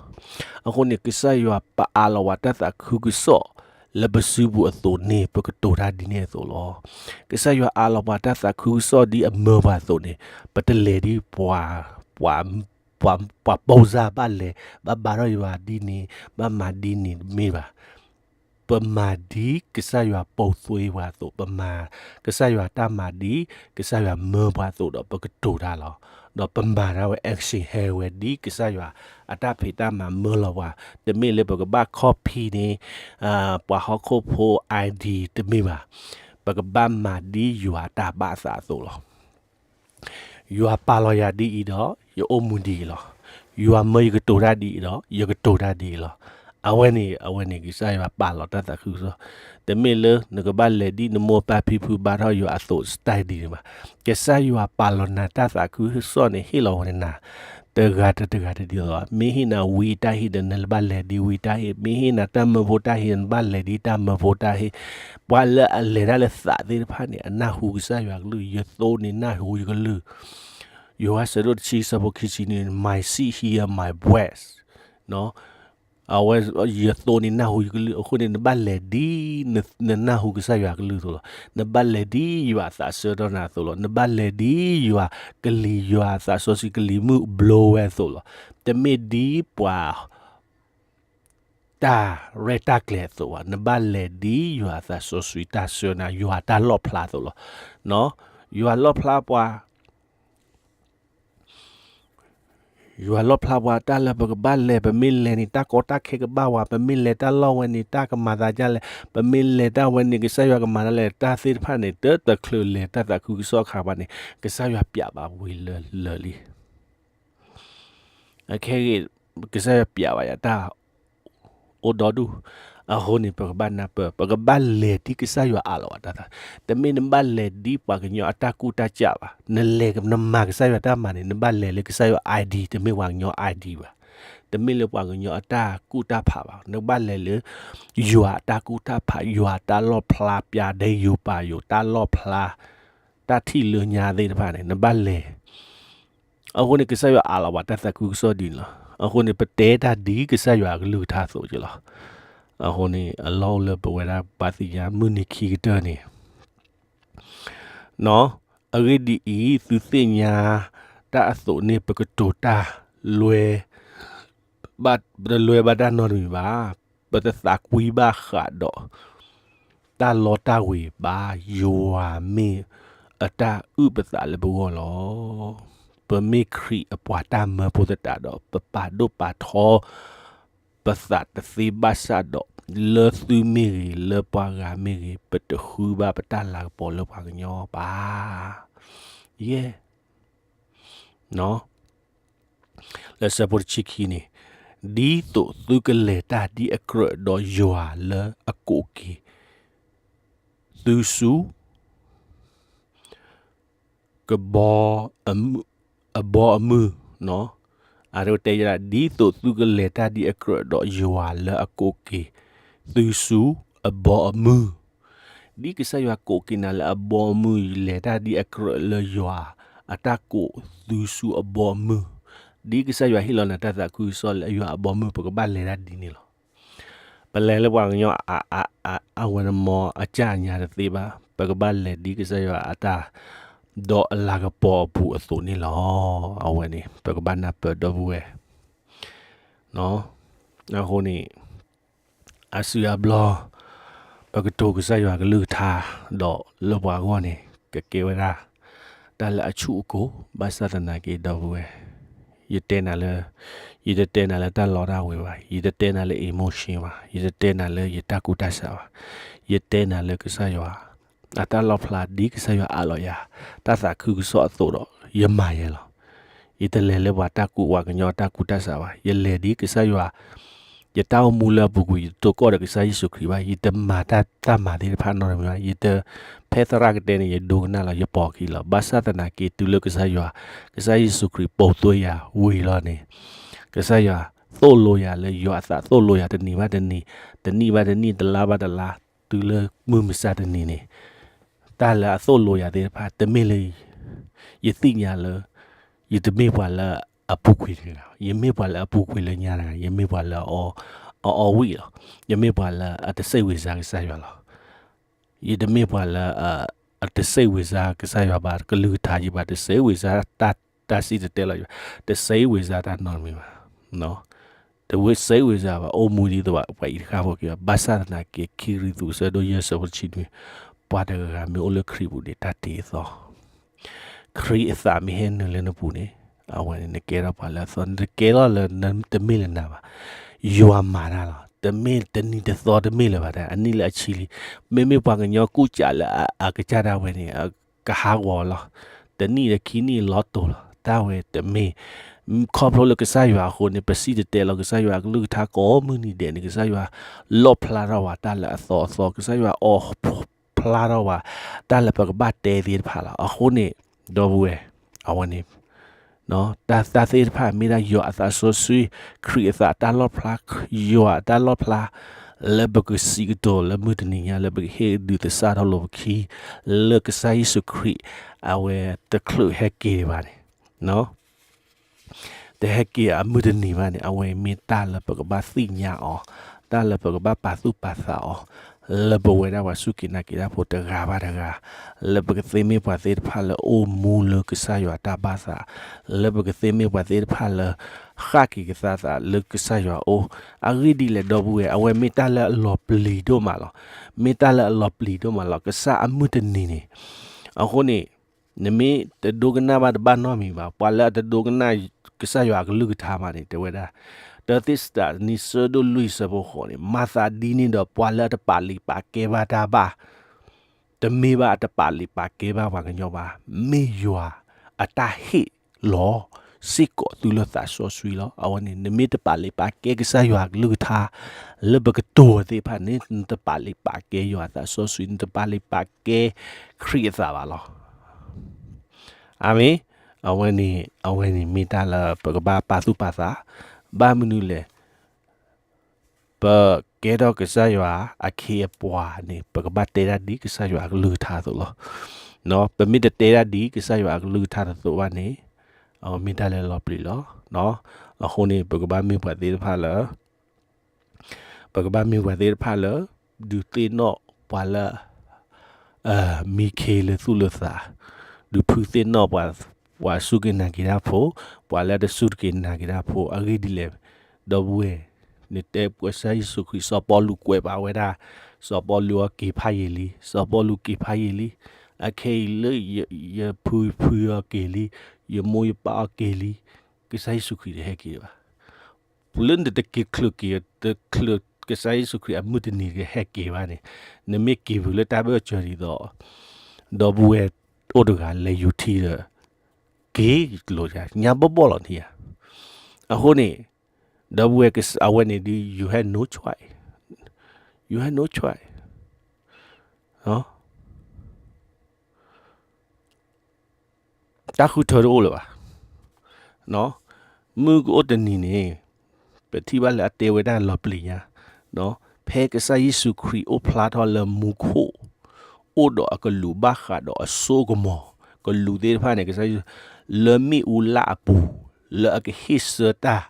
အဃိန့ၣ် ကစၢ်ယွၤပာ်အးလီၤပှၤတၢ်သးခုကစီၣ် လၢပစုပူၤအသိးန့ၣ် ပကတိၤတၢ်ဒ်န့ၣ်အသိးလီၤ. ကစၢ်ယွၤအးလီၤပှၤတၢ်သးခုကစီၣ်ဒ်အမၢပှၤအသိးန့ၣ် ပတလဲၤဒ်ပှၤ ပှၤ ပှၤ ပှၤပိစၢ်ဘၣ်လဲၤ ဘၣ်ဘါထီၣ်ယွၤဒ်န့ၣ် ဘၣ်မၤဒ်န့ၣ်တမ့ၢ်ဘၣ်. ပမၤဒ်ကစၢ်ယွၤပိာ်ထွဲပှၤအသိး, ပမၤကစၢ်ယွၤတၢ်မၤဒ်ကစၢ်ယွၤမၢပှၤအသိးဒီး ပကတိၤတၢ်လီၤ. ဒီးပမၤတၢ်ဝဲ action ဟဲဝဲဒ်ကစၢ်ယွၤအတၢ်ဖံးတၢ်မၤမၢလီၤပှၤ, တမ့ၢ်လၢပကဘၣ် copy န့ၣ် ပှၤဟီၣ်ခိၣ်ဖိ ID တမ့ၢ်ဘၣ်. ပကဘၣ်မၤဒ်ယွၤတၢ်ဘၣ်အသးအသိးလီၤ. ယွၤပာ်လီၤယၤဒ်အံၤဒီး ယအိၣ်မူဒ်အံၤလီၤ. ယွၤမၢယကတိၤတၢ်ဒ်အံၤဒီး ယကတိၤတၢ်ဒ်အံၤလီၤ. အဝဲန့ၣ် အဝဲန့ၣ် ကစၢ်ယွၤပာ်လီၤတၢ်သးခုကစီၣ်. တမ့ၢ်လၢနကဘၣ်လဲၤဒ်နမိၢ်ပၢ်ဖံဖုဘါထီၣ်ယွၤအသိး style ဒ်န့ၣ်ဘၣ်. ကစၢ်ယွၤပာ်လီၤနၤတၢ်သးခုကစီၣ်န့ၣ် ဟ့ၣ်လီၤဝဲနၤ တဂၤတဂၤတဒ်သိးဘၣ်. မ့ၢ်ဟ့ၣ်နၤဝံတၢ်ဟ့ၣ်ဒီး နဘၣ်လဲၤဒ်ဝံတၢ်ဟ့ၣ်, မ့ၢ်ဟ့ၣ်နၤတၢ်မၢဖိတၢ်ဟ့ၣ် နဘၣ်လဲၤဒ်တၢ်မၢဖိတၢ်ဟ့ၣ်. ပှၤလၢအလဲၤတၢ်လၢသးသ့ၣ်တဖၣ်န့ၣ် အနၢ်ဟူကစၢ်ယွၤကလုၢ်, ယသိန့ၣ်နၢ်ဟူယကလုၢ်. ယိၤဟၣ်ဆၢဒိၣ်တဆံဆၢဖိခံဆံန့ၣ် My sheep hear my voice. အဝဲ ယသိန့ၣ်နၢ်ဟူယကလုၢ်, အဃိန့ၣ် နဘၣ်လဲၤဒ် နနၢ်ဟူကစၢ်ယွၤကလုၢ်အသိးလီၤ. နဘၣ်လဲၤဒ်ယွၤအသးဆၢထီၣ်နၤအသိးလီၤ. နဘၣ်လဲၤဒ်ယွၤကလံၤ, ယွၤအသးစီဆှံကလံၤမုၢ်ဘျိဝဲအသိးလီၤ. တမ့ၢ်ဒ်ပှၤ တၢ်ရဲၣ်တၢ်ကျဲၤအသိးဘၣ်. နဘၣ်လဲၤဒ်ယွၤအသးစီဆှံတၢ်ဆှၢနၤ, ယွၤတၢ်လီၣ်ဖျါအသိးလီၤ. ယွၤလီၣ်ဖျါပှၤ ယွၤလီၣ်ဖျါပှၤတၢ်လၢပကဘၣ်လဲၤ, ပမ့ၢ်လဲၤန့ၣ် တၢ်ကီတၢ်ခဲကဘၣ်ဝဲ, ပမ့ၢ်လဲၤတၢ်လီၢ်ဝဲန့ၣ် တၢ်ကမၤသးဒ်လဲၣ်, ပမ့ၢ်လဲၤတၢ်ဝဲန့ၣ် ကစၢ်ယွၤကမၤဒ်လဲၣ်, တၢ်သ့ၣ်တဖၣ်န့ၣ် တတချုးလဲၤတၢ်သးခုကစီၣ်အခါဘၣ်န့ၣ် ကစၢ်ယွၤပျးဘၣ်ဝံၤလၢာ်လံ. အခဲအံၤ ကစၢ်ယွၤပျးဘၣ်ယၤတၢ် အိၣ်ဒီဒူၣ်, အဃိန့ၣ် ပကဘၣ်နၢ်ပၢၢ်, ပကဘၣ်လဲၤဒ်ကစၢ်ယွၤအးလီၤဘၣ်တၢ်သး, တမ့ၢ်နဘၣ်လဲၤဒ်ပှၤကညီအတၢ်ကူၣ်တၢ်ကးဘၣ်, နလဲၤနမၤကစၢ်ယွၤတၢ်မၤန့ၣ် နဘၣ်လဲၤလၢကစၢ်ယွၤ ID, တမ့ၢ်ပှၤကညီ ID ဘၣ်, တမ့ၢ်လၢပှၤကညီအတၢ်ကူၣ်တၢ်ဖးဘၣ်, နဘၣ်လဲၤလၢ ယွၤအတၢ်ကူၣ်တၢ်ဖး, ယွၤတၢ်လီၣ်ဖျါ, ပျးဒဲယိၤပာ်ယိၤ တၢ်လီၣ်ဖျါ, တၢ်ထံၣ်လၢညါသ့ၣ်တဖၣ်န့ၣ် နဘၣ်လဲၤ အဃိန့ၣ် ကစၢ်ယွၤအးလီၤဘၣ်တၢ်သးခုကစီၣ်ဒ်န့ၣ်လီၤ. အဃိန့ၣ် ပတဲတၢ်ဒ်ကစၢ်ယွၤအကလုၢ်ကထါအသိးက့လီၤ. အဃိန့ၣ် အလီၢ်အိၣ်လၢပဝဲဒၣ်ပှၤသ့ၣ်ညါမုၢ်နံၤခံကတၢၢ်န့ၣ်, အဂ့ၢ်ဒ်အံၤ, သုသ့ၣ်ညါတၢ်အသိးန့ၣ် ပကတိၤတၢ်လွဲ ပတလွဲဘၣ်တၢ်နီတမံၤဘၣ်. ပတသးကွံဘၣ်ဃးဒီး တၢ်လီတၢ်ဝ့ၤဘၣ်. ယွၤမ့ၢ်အတၢ်အုၣ်ပသးလၢပဂီၢ်လီၤ. ပမ့ၢ်ခရံာ်အပှၤတၢ်မၢဖိသတးဒီး ပပာ်ဒိၣ်ပာ်ထီ ပသးတသ့ဘၣ်ဆၣ်ဒီး လၢသုမ့ၢ်ဂ့ၤ လၢပှၤဂၤမ့ၢ်ဂ့ၤ ပတဃုဘၣ်ပတၢ်လၤကပီၤလၢပှၤကညီဘၣ်. ယဲၢ် လၢဆၢဖိတဆံခံန့ၣ်, ဒ်သိးသုကလဲၤတၢ်ဒ်အကြၢးဒီးယွၤလၢအကိးက့ၤသုဆူ ကဘီ အဘီအမုၢ်, အတဲဝဲဒၣ် ဒ်သိးသုကလဲၤတၢ်ဒ်အကြၢးဒီးယွၤလၢအကိးက့ၤသုဆူအဘီအမုၢ်, ဒ်ကစၢ်ယွၤကိးက့ၤနၤလၢအဘီအမုၢ်, လဲၤတၢ်ဒ်အကြၢးလၢယွၤအတၢ်ကိးသုဆူအဘီအမုၢ်, ဒ်ကစၢ်ယွၤဟ့ၣ်လီၤနၤတၢ်သးခုကစီၣ်လၢယွၤအဘီအမုၢ် ပကဘၣ်လဲၤတၢ်ဒ်န့ၣ်လီၤ. ပလဲၤလၢပှၤကညီ အဝဲနမီအကၢ်အညါတသ့ဘၣ်, ပကဘၣ်လဲၤဒ်ကစၢ်ယွၤအတၢ် ဒီးအလၤကပီၤအပူၤအသိးန့ၣ်လီၤ. အဝဲန့ၣ် ပကဘၣ်နၢ်ပၢၢ်ဒီပုၢ်ဝဲၢ်, အဃိန့ၣ် အစုအဘျီ ပကတိၤကစၢ်ယွၤကလုၢ်ကထါ ဒီးလၢပှၤအဂီၢ်န့ၣ် ကကဲဝဲဒၣ် တၢ်လၢအဆူၣ်အကိၤ, ဘၣ်ဆၣ်သနာ်က့ဒီပုၢ်ဝဲၢ်, ယတဲနၤလၢ, ယတတဲနၤလၢတၢ်လီတၢ်ဝ့ၤဘၣ်, ယတတဲနၤလၢ emotion ဘၣ်, ယတတဲနၤလၢယတၢ်ကူၣ်တၢ်ဆးဘၣ်, ယတဲနၤလၢကစၢ်ယွၤ အတၢ်လီၣ်ဖျါဒ်ကစၢ်ယွၤအးလီၤယၤ တၢ်သးခုကစီၣ်အသိးဒီး ယမၤယဲလီၤ. ယတလဲၤလၢပှၤတၢ်ကူၣ် ပှၤကညီတၢ်ကူၣ်တၢ်ဆးဘၣ်, ယလဲၤဒ်ကစၢ်ယွၤ ယတၢ်အိၣ်မူလၢအပူၤကွံာ် ယတတိၢ်ကီၢ်ဒီးကစၢ်ယ့ၣ်ၡူးခရံာ်ဘၣ်, ယတမၤတၢ်တၢ်မၤသ့ၣ်တဖၣ်နီတမံၤဘၣ်, ယတ ဖဲသရၣ်ကတဲန့ၣ် ယဒိကနၣ်လီၤ ယပိာ်ခံလီၤ. ဘၣ်ဆၣ်သနာ်က့ တုၤလၢကစၢ်ယွၤ, ကစၢ်ယ့ၣ်ၡူးခရံာ်ပိာ်ထွဲယၤဝံၤလီၤန့ၣ်, ကစၢ်ယွၤသိၣ်လိယၤလၢယွၤအသး သိၣ်လိယၤတနံၤဘၣ်တနံၤ, တနံၣ်ဘၣ်တနံၣ် တလါဘၣ်တလါ, တုၤလၢမုၢ်မဆါတနံၤန့ၣ်, တၢ်လၢအသိၣ်လိယၤသ့ၣ်တဖၣ် တမ့ၢ်လၢ ယသ့ၣ်ညါလၢ ယတမ့ၢ်ပှၤလၢအပူၤကွံာ်တဂၤ, ယမ့ၢ်ပှၤလၢအပူၤကွံာ်လၢညါတဂၤ, ယမ့ၢ်ပှၤလၢအအီဝံၣ်လီၤ. ယမ့ၢ်ပှၤလၢအတစဲးဝ့ၤစါကစၢ်ယွၤလီၤ. ယတမ့ၢ်ပှၤလၢ အတစဲးဝ့ၤစါကစၢ်ယွၤဘၣ်, ကလုၢ်ကထါယဘၣ်, တစဲးဝ့ၤစါတၢ် တၢ်စံၣ်တဲၤတဲလီၤယွၤ, တစဲးဝ့ၤစါတၢ်နီတမံၤဘၣ်. တဝ့စဲးဝ့ၤစါဘၣ်, အိၣ်မူဒ်သိးပှၤအံၤတဃၣ်ဖိက့ၤဘၣ်. ဘၣ်ဆၣ်သနာ်က့ ခံကရံၣ်သူး အဆၢဒိၣ်ယဲၢ် အဆၢဖိတဆံနွံ, ပှၤတဂၤဂၤမ့ၢ်အိၣ်လၢခရံာ်ပူၤန့ၣ် တၢ်တ့အသီ ခရံာ်အသးမ့ၢ်ဟဲနုာ်လၢနပူၤန့ၣ်, အဝဲန့ၣ်နကဲထီၣ်ပှၤလၢအသီ, နတကဲထီၣ်လၢနတမ့ၢ်လၢနၤဘၣ်. ယွၤမၤတၢ်လီၤ. တမ့ၢ်တနံၤတသီတမ့ၢ်လၢၤဘၣ်, အနံၣ်လၢအဆံလံ. မ့မ့ၢ်ပှၤကညီကူၣ်ကးလၢအကစၢ်ဒၣ်ဝဲန့ၣ် ကဟးဂီၤလီၤ. တနံၣ်တခံနံၣ်လီၤတိၤလီၤ. တၢ်ဝဲတမ့ၢ် ခီဖျိလၢကစၢ်ယွၤအဃိန့ၣ် ပစံၣ်တဲၤတဲလီၤကစၢ်ယွၤအကလုၢ်ကထါကိးမုၢ်နံၤဒဲးန့ၣ် ကစၢ်ယွၤလီၣ်ဖျါထီၣ်ဝဲတၢ်လၢအသီအသီ, ကစၢ်ယွၤအီၣ်ဖျါထီၣ်ဝဲတၢ်လၢပကဘၣ်တဲသ့ၣ်တဖၣ်လီၤ. အဃိန့ၣ် ဒီပုၢ်ဝဲၢ် အဝဲန့ၣ် တၢ်သ့ၣ်တဖၣ်မ့ၢ်ဒၣ်ယွၤအသးစီဆှံ, ခရံာ်အသးတၢ်လီၣ်ဖျါ, ယွၤအတၢ်လီၣ်ဖျါ လၢပကစံးကတိၤလၢမုၢ်တနံၤညါ လၢပကဟ့ၣ်ဒုးသစၢ်ထီၣ်လိာ်ပခံ လၢကစၢ်ယ့ၣ်ၡူးခရံာ် အဝဲတချုးဟဲက့ၤဒံးဘၣ်န့ၣ် တဟဲက့ၤအမုၢ်တနံၤဘၣ်န့ၣ် အဝဲမ့ၢ်တၢ်လၢပကဘၣ်သ့ၣ်ညါအီၤ, တၢ်လၢပကဘၣ်ပာ်သူၣ်ပာ်သးအီၤ, လၢပဝဲဒၣ်ပှၤစူၢ်က့ၤနာ်က့ၤတၢ်ဖိတဂၤဘၣ်တဂၤ, လၢပကသ့မ့ၢ်ပှၤသ့ၣ်တဖၣ်လၢအိၣ်မူလၢကစၢ်ယွၤတၢ်ဘၣ်သး, လၢပကသ့မ့ၢ်ပှၤသ့ၣ်တဖၣ်လၢ ဃၣ်က့ၤကသါသးလၢကစၢ်ယွၤအအိၣ်, အဂ့ၢ်ဒ်လဲၣ်ဒီပုၢ်ဝဲၢ် အဝဲမ့ၢ်တၢ်လၢအလီၤပျံၤဒိၣ်မးလီၤ. မ့ၢ်တၢ်လၢအလီၤပျံၤဒိၣ်မးလီၤ ကစၢ်အမုၢ်တနံၤန့ၣ်. အဃိန့ၣ် နမ့ၢ်တဒိကနၣ်ဘၣ်တဘၣ်နီတမံၤဘၣ်, ပှၤလၢအတဒိကနၣ်ကစၢ်ယွၤအကလုၢ်ကထါဘၣ်န့ၣ် တဲဝဲဒၣ်, တၢသ့စတးနံၤ ဆၢဒိၣ်လွံၢ် ဆၢဖိဃိးန့ၣ်, မၤသးဒ်န့ၣ်ဒီး ပှၤလၢအတပာ်လုၢ်ပာ်ကဲဘၣ်တၢ်ဘၣ် တမ့ၢ်ဘၣ်အတပာ်လုၢ်ပာ်ကဲဘၣ်ပှၤကညီဘၣ်, မ့ၢ်ယွၤအတၢ်ဟ့ၣ်လီၤစ့ၢ်ကီးသုလၢသးစီဆှံလီၤ. အဝဲန့ၣ် နမ့ၢ်တပာ်လုၢ်ပာ်ကဲကစၢ်ယွၤအကလုၢ်ကထါ လၢပကတိၤသ့ၣ်တဖၣ်န့ၣ် နတပာ်လုၢ်ပာ်ကဲယွၤအသးစီဆှံ, နတပာ်လုၢ်ပာ်ကဲခရံာ်အသးဘၣ်လီၤ. အၤမ့ၣ်. အဝဲန့ၣ် အဝဲန့ၣ်မ့ၢ်တၢ်လၢပကဘၣ်ပာ်သူၣ်ပာ်သး, ဘၣ်မနုၤလဲၣ် ပကဲထီၣ်ကစၢ်ယွၤအခ့အပှၤန့ၣ် ပကဘၣ်တဲတၢ်ဒ်ကစၢ်ယွၤအကလုၢ်ကထါအသိးလီၤ. ပမ့ၢ်တတဲတၢ်ဒ်ကစၢ်ယွၤအကလုၢ်ကထါတသိးဘၣ်န့ၣ်, အဝဲမ့ၢ်တၢ်လၢလီၤပျံၤလီၤ. အဃိန့ၣ် ပကဘၣ်မ့ၢ်ပှၤသ့ၣ်တဖၣ်လၢ ပကဘၣ်မ့ၢ်ပှၤသ့ၣ်တဖၣ်လၢ ဒုးသ့ၣ်နီၣ်ပှၤလၢ မံခ့လၢသူၣ်လၢသး, ဒုးဖုသ့ၣ်နီၣ်ပှၤ ပှၤစူၢ်က့ၤနာ်က့ၤတၢ်ဖိ, ပှၤလၢအတစူၢ်တက့ၤနာ်က့ၤတၢ်ဖိ, အဂ့ၢ်ဒ်လဲၣ်, ဒီပုၢ်ဝဲၢ်, နတဲကစၢ်ယ့ၣ်ၡူးခရံာ် စီၤပီလူးကွဲးဘၣ်ဝဲဒၣ်, စီၤပီလူးအက့ၤဖးယံာ်လံ, စီၤပီလူးက့ၤဖးယံာ်လံ, အခဲအံၤလၢ ယဖုဖုအီၤက့ၤလံ, ယမိၢ်ယပၢ်အီၤက့ၤလံ, ကစၢ်ယ့ၣ်ၡူးခရံာ်တဟဲက့ၤဘၣ်. လၢနတက့ၤချုးက့ၤ တချုးကစၢ်ယ့ၣ်ၡူးခရံာ်အမုၢ်တနံၤတကဟဲက့ၤဘၣ်န့ၣ်, နမ့ၢ်က့ၤဖုးလၢတၢ်ဘၢၣ်စၢၤဒ်သိး ဒီပုၢ်ဝဲၢ်အိၣ်တဂၤလဲၤယူၤထံဒီး က့ၤလိာ်ညါဘီၣ်ဘီၣ်လီၤန့ၣ်ဧါ. အဃိန့ၣ် ဒီပုၢ်ဝဲၢ် အဝဲန့ၣ်ဒ် you have no choice, you have no choice. တၢ်ဃုထၢတအိၣ်လၢၤဘၣ်. မုၢ်ကအိၣ်တနံၤန့ၣ် ပထံၣ်ဘၣ်လၢအတဲဝဲဒၣ်လီၤပျံၤညါ, ဖဲကစၢ်ယ့ၣ်ၡူးခရံာ်အိၣ်ဖျါထီၣ်လၢမူခိၣ်, အိၣ်ဒီးအကလူးဘၣ်ဃးဒီးအစိကမီၤ, ကလူးသ့ၣ်တဖၣ်န့ၣ် ကစၢ်ယ့ၣ်ၡူး လၢမ့ၣ်အူလၣ်အပူၤ, လၢအကဟ့ၣ်ဆၢတၢ်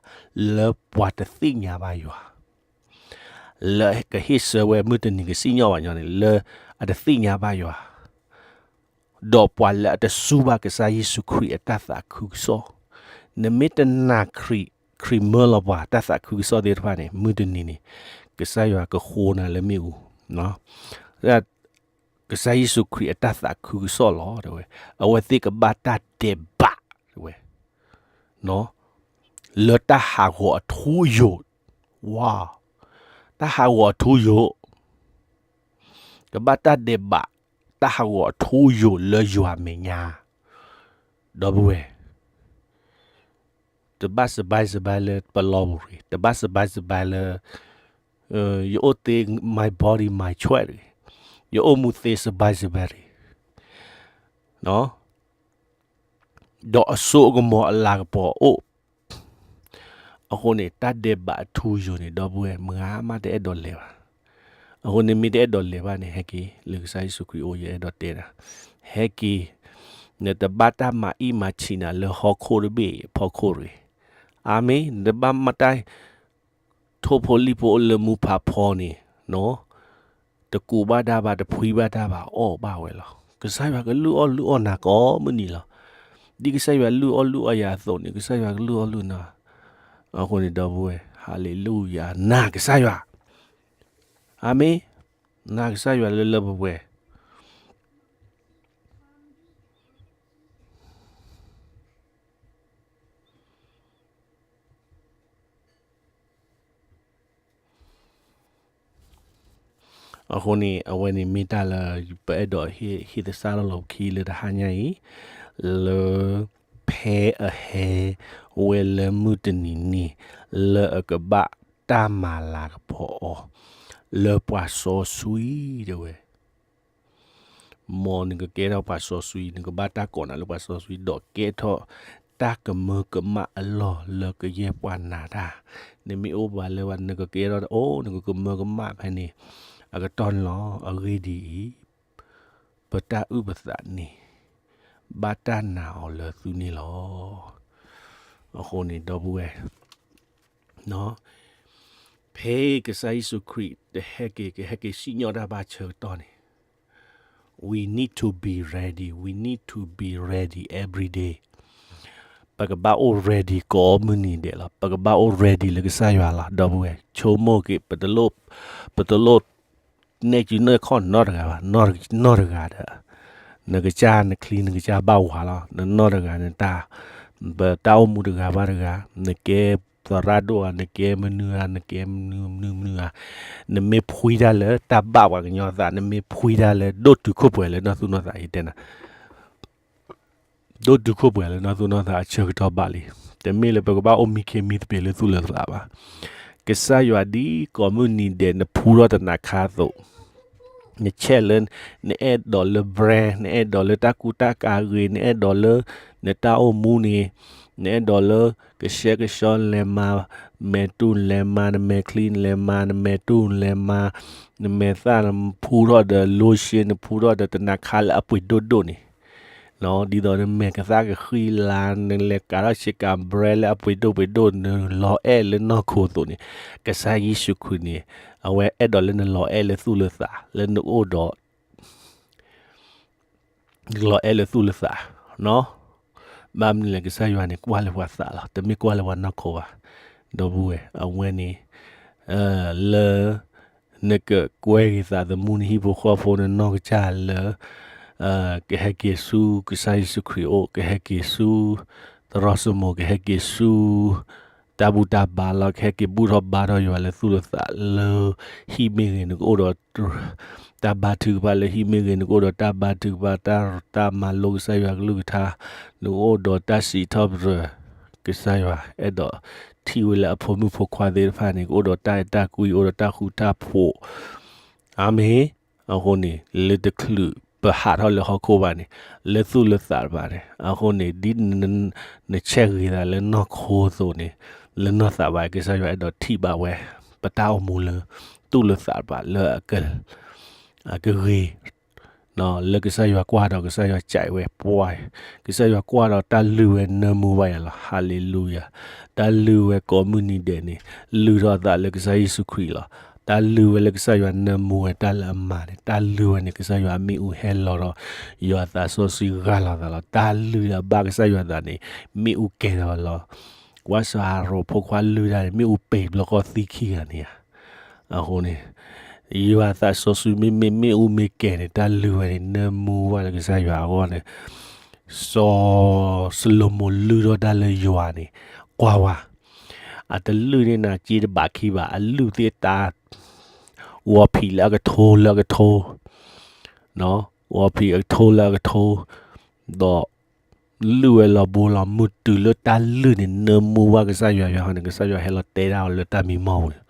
လၢပှၤတသ့ၣ်ညါဘၣ်ယွၤ လၢကဟ့ၣ်ဆၢဝဲမုၢ်တနံၤကစံၣ်ညီၣ်ဘၣ်ညီန့ၣ် လၢအတသ့ၣ်ညါဘၣ်ယွၤ, ဒီးပှၤလၢအတစူၢ်ဘၣ်ကစၢ်ယ့ၣ်ၡူးခရံာ်အတၢ်သးခုကစီၣ်, နမ့ၢ်တနာ်ခရံာ် ခရံာ်မၢလီၤပှၤတၢ်သးခုကစီၣ်သ့ၣ်တဖၣ်န့ၣ် မုၢ်တနံၤန့ၣ် ကစၢ်ယွၤကဃိနၤလၢမ့ၣ်အူ, ကစၢ်ယ့ၣ်ၡူးခရံာ်အတၢ်သးခုကစီၣ်လီၤ တဲဝဲ, အဝဲသ့ၣ်ကဘၣ်တၢ်ဒဲးဘး တဲဝဲ လၢတၢ်ဟးဂီၤအထူအယိာ်, ဝါ, တၢ်ဟးဂီၤအထူအယိာ်, ကဘၣ်တၢ်ဒဲးဘး, တၢ်ဟးဂီၤအထူအယိာ်လၢယွၤမဲာ်ညါ, ဒီပုၢ်ဝဲၢ် တဘၣ်စဘါစဘါလၢပလီၢ်ပူၤတဂ့ၤ, တဘၣ်စဘါစဘါလၢ ယအိၣ်သ့ my body my choice တဂ့ၤ, ယအိၣ်မူသ့စဘါစဘါတဂ့ၤ, ဒီးအစိအကမီၤအလၤကပီၤအိၣ် အဃိန့ၣ် တၢ်ဒဲးဘးအထူအယိာ်န့ၣ် ဒီပုၢ်ဝဲၢ် မုၢ်ဂၤမးတအဲၣ်ဒိးလဲၤဘၣ်. အဃိန့ၣ်မ့ၢ်တအဲၣ်ဒိးလဲၤဘၣ်န့ၣ် ဟဲက့ၤ လၢကစၢ်ယ့ၣ်ၡူးခရံာ်အိၣ် ယအဲၣ်ဒိးတဲနၤ, ဟဲက့ၤ, နတဘၣ်တၢ်မၤအံၣ်မၤဆံးနၤလၢဟီၣ်ခိၣ်တဘ့ၣ်အဖီခိၣ်တဂ့ၤ. အၤမ့ၣ်, နတဘၣ်မၤတၢ် ထိၣ်ဖိလံၣ်ဖိအိၣ်လၢမူဖးဖီန့ၣ် တကူးဘၣ်တၢ်ဘၣ် တဖှံဘၣ်တၢ်ဘၣ် အီၣ်ဘၣ်ဝဲလီၤ. ကစၢ်ယွၤကလုၢ်အီၣ်လုၢ်အီၣ်နၤကိးမုၢ်နံၤလီၤ. ဒ်ကစၢ်ယွၤလုၢ်အီၣ်လုၢ်အီၣ်ယၤအသိးန့ၣ် ကစၢ်ယွၤကလုၢ်အီၣ်လုၢ်နၤ. အဃိန့ၣ် ဒီပုၢ်ဝဲၢ် ဟါလ့လူယၤ နာ်ကစၢ်ယွၤ. အၤမ့ၣ်, နာ်ကစၢ်ယွၤလၢလၢပှဲၤပှဲၤ အဃိန့ၣ် အဝဲန့ၣ်မ့ၢ်တၢ်လၢ ပအဲၣ်ဒိးဟ့ၣ်သဆၣ်ထီၣ်လီၤပခံလၢတဟါညါအံၤ, လၢ ဖဲအဟဲဝဲလၢမုၢ်တနံၤန့ၣ် လၢအကဘၣ်တၢ်မၤလၤကပီၤအီၤ လၢပှၤစီဆှံတဲဝဲ မ်နကကဲထီၣ်ပှၤစီဆှံ နကဘၣ်တၢ်ကိးနၤလၢပှၤစီဆှံ ဒီးကဲထီၣ်တၢ်ကမၢကမၣ်အလီၢ်လၢကယဲၢ်ပှၤနာ်တၢ်, နမ့ၢ်အိၣ်ဘၣ်လၢၤဘၣ် နကကဲထီၣ်အိၣ် နကကမၢကမၣ်ဖဲန့ၣ် အကတီၢ်န့ၣ်လီၤ. အဂ့ၢ်ဒ်အံၤ, ပတၢ်အုၣ်ပသးန့ၣ် ဘၣ်တၢ်နာ်အီၤလၢသုန့ၣ်လီၤ. အဃိန့ၣ် ဒီပုၢ်ဝဲၢ် ဖဲကစၢ်ယ့ၣ်ၡူးခရံာ်တဟဲက့ၤ ကဟဲက့ၤစံၣ်ညီၣ်တၢ်ဘၣ်ဆၢကတီၢ်န့ၣ် we need to be ready, we need to be ready every day. ပကဘၣ်အိၣ် ready ကိးမုၢ်နံၤဒဲးလီၤ. ပကဘၣ်အိၣ် ready လၢကစၢ်ယွၤလီၤ ဒီပုၢ်ဝဲၢ်. ဆိကမိၣ်က့ၤ ပတလိၣ် နဲၣ်စုနဲၣ်ခီၣ်နီတဂၤဘၣ်, နီတဂၤဒီး နကစၢ်နချံ နကစၢ်ဘၣ်ဝၤလီၤ. နနီတဂၤ နတၢ် ပတၢ်အိၣ်မူတဂၤဘၣ်တဂၤ, နကဲသရၣ်ဒိၣ်ဧါ, နကဲမနုၤဧါ, နကဲမနုၤမနုၤမနုၤဧါ, နမ့ၢ်ဖှံတၢ်လၢတၢ်ဘၣ်ပှၤကညီသး, နမ့ၢ်ဖှံတၢ်လၢဒိၣ်တုာ်ခိၣ်ပှဲၤလၢနီၢ်သူၣ်နီၢ်သး ယတဲနၤ ဒိၣ်တုာ်ခိၣ်ပှဲၤလၢနီၢ်သူၣ်နီၢ်သးအဆၢကတီၢ်ဘၣ်လံ. တမ့ၢ်လၢပကဘၣ်အိၣ်မံခ့မံသပ့ၤလၢသူၣ်လၢသးဘၣ်. ကစၢ်ယွၤဒ်ကိးမုၢ်နံၤဒဲး နဖှူထီၣ်တနၤခါအသိး, နဆဲးလၢ နအဲၣ်ဒိးလၢ brand, နအဲၣ်ဒိးလၢတၢ်ကူတၢ်ကၤဂ့ၤ, နအဲၣ်ဒိးလၢ နတၢ်အိၣ်မူန့ၣ်, နအဲၣ်ဒိးလၢ ကဆှဲကဆှီလဲၤမၤ, မဲာ်တူၢ်လဲၤမၤ, နမဲာ်ချံလဲၤမၤ, နမဲာ်တူၢ်လဲၤမၤ, နမဲာ်သၣ်နဖှူထီၣ်ဒီး lotion နဖှူထီၣ်ဒီးတနၤခါလၢအပှ့ၤဒိၣ်ဒိၣ်န့ၣ် ဒ်သိးနမဲာ်ကသၣ်ကဃံလၤ, နလဲၤကးထီၣ်ဆ့ကၤ brand လၢအပှ့ၤဒိၣ်ပှ့ၤဒိၣ် နလီၤအဲၣ်လၢနီၢ်ခိအသိးန့ၣ်, ကစၢ်ယ့ၣ်ၡူးခရံာ်န့ၣ် အဝဲအဲၣ်ဒိးလၢနလီၤအဲၣ်လၢသူၣ်လၢသး လၢနအိၣ်ဒီး လီၤအဲၣ်လၢသူၣ်လၢသး, ဘၣ်မနုၤလဲၣ် ကစၢ်ယွၤန့ၣ် ကွၢ်လၢပှၤသးလီၤ, တမ့ၢ်ကွၢ်လၢပှၤနီၢ်ခိဘၣ်. ဒီပုၢ်ဝဲၢ် အဝဲန့ၣ် လၢ နကကွဲဂ့ၤသးသမူ နဟံၣ်ဖိဃီဖိ နနီၢ်ကစၢ်လၢ ကဟဲက့ၤဆူကစၢ်ယ့ၣ်ၡူးခရံာ်အအိၣ်, ကဟဲက့ၤဆူ သရိာ်စမိၤ, ကဟဲက့ၤဆူ တၢ်ဘူၣ်တၢ်ဘါလီၤ, ကဟဲက့ၤဘူၣ်ထီၣ်ဘါထီၣ်ယွၤလၢသူၣ်လၢသးလၢ ဟံၣ်မ့ၢ်ဂ့ၤ နကအိၣ်ဒီး တၢ်ဘါထုကဖၣ်, လၢဟံၣ်မ့ၢ်ဂ့ၤ နကအိၣ်ဒီးတၢ်ဘါထုကဖၣ်, တၢ် တၢ်မၤလိကစၢ်ယွၤကလုၢ်ကထါ, နကအိၣ်ဒီးတၢ်စံးထီၣ်ပတြၢၤ, ကစၢ်ယွၤအဲၣ်ဒိးထံၣ်ဝဲလၢအဖိမုၣ်ဖိခွါသ့ၣ်တဖၣ်န့ၣ် ကအိၣ်ဒီးတၢ်အဲၣ်တၢ်ကွံ, အိၣ်ဒီးတၢ်ဃူတၢ်ဖိး, အၤမ့ၣ်. အဃိန့ၣ် လၢတချုးပဟးထီၣ်လၢဟီၣ်ခိၣ်ဘၣ်န့ၣ် လၢသူၣ်လၢသးတဖၣ်န့ၣ် အဃိန့ၣ် ဒ် နဆဲးဂ့ၤသးလၢနီၢ်ခိအသိးန့ၣ် လၢနီၢ်သးဘၣ် ကစၢ်ယွၤအဲၣ်ဒိးထံၣ်ဘၣ်ဝဲ ပတၢ်အိၣ်မူလၢ သူၣ်လၢသးတဖၣ်လၢ အကဂ့ၤ လၢကစၢ်ယွၤကွၢ်ဒီး ကစၢ်ယွၤစံးဝဲ ပှၤ ကစၢ်ယွၤကွၢ်ဒီးတၢ်လုၢ်ဝဲနၢမူဘၣ်ယၤလီၤ. ဟါလ့လူယၤ. တၢ်လုၢ်ဝဲကိးမုၢ်နံၤဒဲးန့ၣ် လုၢ်ထီၣ်အသးလၢကစၢ်ယ့ၣ်ၡူးခရံာ်လီၤ. တၢ်လုၢ်ဝဲလၢကစၢ်ယွၤနၢမူဝဲတၢ်လၢအမၤန့ၣ် တၢ်လုၢ်ဝဲန့ၣ် ကစၢ်ယွၤအမ့ၣ်အူဟဲလီၤဒီး ယွၤအသးစီဆှံဂၢ်လီၤသးလီၤ. တၢ်လုၢ်လၢအဘၣ်ကစၢ်ယွၤသးန့ၣ် မ့ၣ်အူကဲၤထီၣ်လီၤ. ကွၢ်စၢ်အၤရိၣ်ဖိခွါလုၢ်တၢ်န့ၣ် မ့ၣ်အူပ့ၤဘျီဃီသံခံဂၤန့ၣ်ဧါ. အဃိန့ၣ် ယွၤအသးစီဆှံမ့မ့ၢ်မ့ၣ်အူမ့ၢ်ကဲၤန့ၣ် တၢ်လုၢ်ဝဲန့ၣ် နၢမူဘၣ်လၢကစၢ်ယွၤအဂီၢ်န့ၣ် စီၤၡလိၤမိၤလုၢ်ထီၣ်တၢ်လၢယွၤန့ၣ် ကွၢ်ဝဲ အတလုၢ်န့ၢ်နၤစ့တဘးခံဘး အလုၢ်သ့ၣ်တၢ် ဂီၤဖံးလၢအကထိလၢအကထိ ဂီၤဖံးအကထိလၢအကထိ ဒီး လုၢ်ဝဲလီၤဘိလီၤ မုၢ်တုၤလၢတၢ်လုၢ်န့ၣ် နၢမူဝဲကစၢ်ယွၤယွၤဟီန့ၣ် ကစၢ်ယွၤဟဲလီၤတဲဒၣ်အီၤလၢတၢ်မံမီၢ်ပူၤန့ၣ်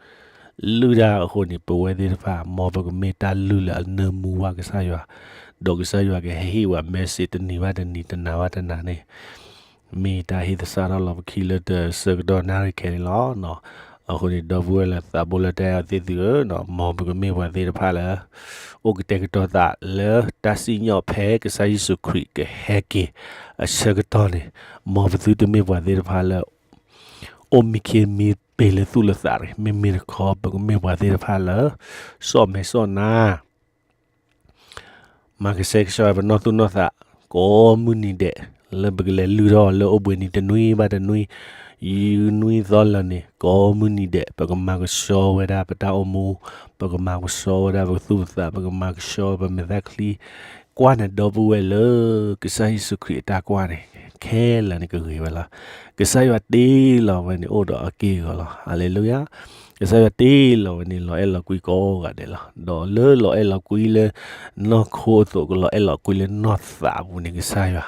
လုၢ်တၢ်အဃိန့ၣ် ပဝဲသ့ၣ်တဖၣ် မ်ပကမ့ၢ်တၢ်လုၢ်လၢအနၢမူဝဲကစၢ်ယွၤ, ဒီးကစၢ်ယွၤကဟ့ၣ်ဝဲ message တနံၤဘၣ်တနံၤ တနၤဘၣ်တနၤန့ၣ် မ့ၢ်တၢ်ဟ့ၣ်သဆၣ်ထီၣ်လီၤပခံလၢတဆၢကတီၢ်နၣ်ရံၣ်ခဲအံၤလီၤ. အဃိန့ၣ် ဒီပုၢ်ဝဲၢ်လၢသးဘိလၢတၢ်အဲၣ်သ့ၣ်သုဧၢ, မ်ပကမ့ၢ်ပှၤသ့ၣ်တဖၣ်လၢ အိၣ်ကတဲာ်ကတီၤသးလၢတၢ်စံၣ်ညီၣ်ဖဲကစၢ်ယ့ၣ်ၡူးခရံာ်ကဟဲက့ၤ အဆၢကတီၢ်န့ၣ်, မ်ပသုတမ့ၢ်ပှၤသ့ၣ်တဖၣ်လၢ အိၣ်မံခ့မံပ့ၤလၢသူၣ်လၢသးတဂ့ၤ, မ့မ့ၢ်တခီ ပကမ့ၢ်ပှၤသ့ၣ်တဖၣ်လၢ စီၣ်မဲာ်စီၣ်နါ မၤကဆှဲကဆှီပနီၢ်သူၣ်နီၢ်သး ကိးမုၢ်နံၤဒဲး လၢပကလဲၤလုၢ်ထီၣ်လၢအိၣ်ဘှံးနံၤတနွံဘၣ်တနွံ, ယံာ်နွံသီလၢာ်န့ၣ် ကိးမုၢ်နံၤဒဲး ပကမၤကဆှီဝဲဒၣ်ပတၢ်အိၣ်မူ, ပကမၤကဆှီဝဲဒၣ်ပသူၣ်ပသး, ပကမၤကဆှီပမဲာ်ချံ, ကွၢ်န့ၣ်ဒီပုၢ်ဝဲၢ်လၢ ကစၢ်ယ့ၣ်ၡူးခရံာ်အတၢ်ကွၢ်န့ၣ် ခဲလၢာ်န့ၣ်ကဂ့ၤဝဲလီၤ. ကစၢ်ယွၤတ့လီၤဝဲန့ၣ်အိၣ်ဒီးအက့ၢ်အဂီၤလီၤ. ဟၤလ့လူယၤ. ကစၢ်ယွၤတ့လီၤဝဲန့ၣ် လီၤအဲၣ်လီၤကွံကိးဂၤဒဲးလီၤ. ဒီးလၢလီၤအဲၣ်လီၤကွံလၢ နီၢ်ခိအသိး ကလီၤအဲၣ်လီၤကွံလၢနီၢ်သးအပူၤန့ၣ် ကစၢ်ယွၤ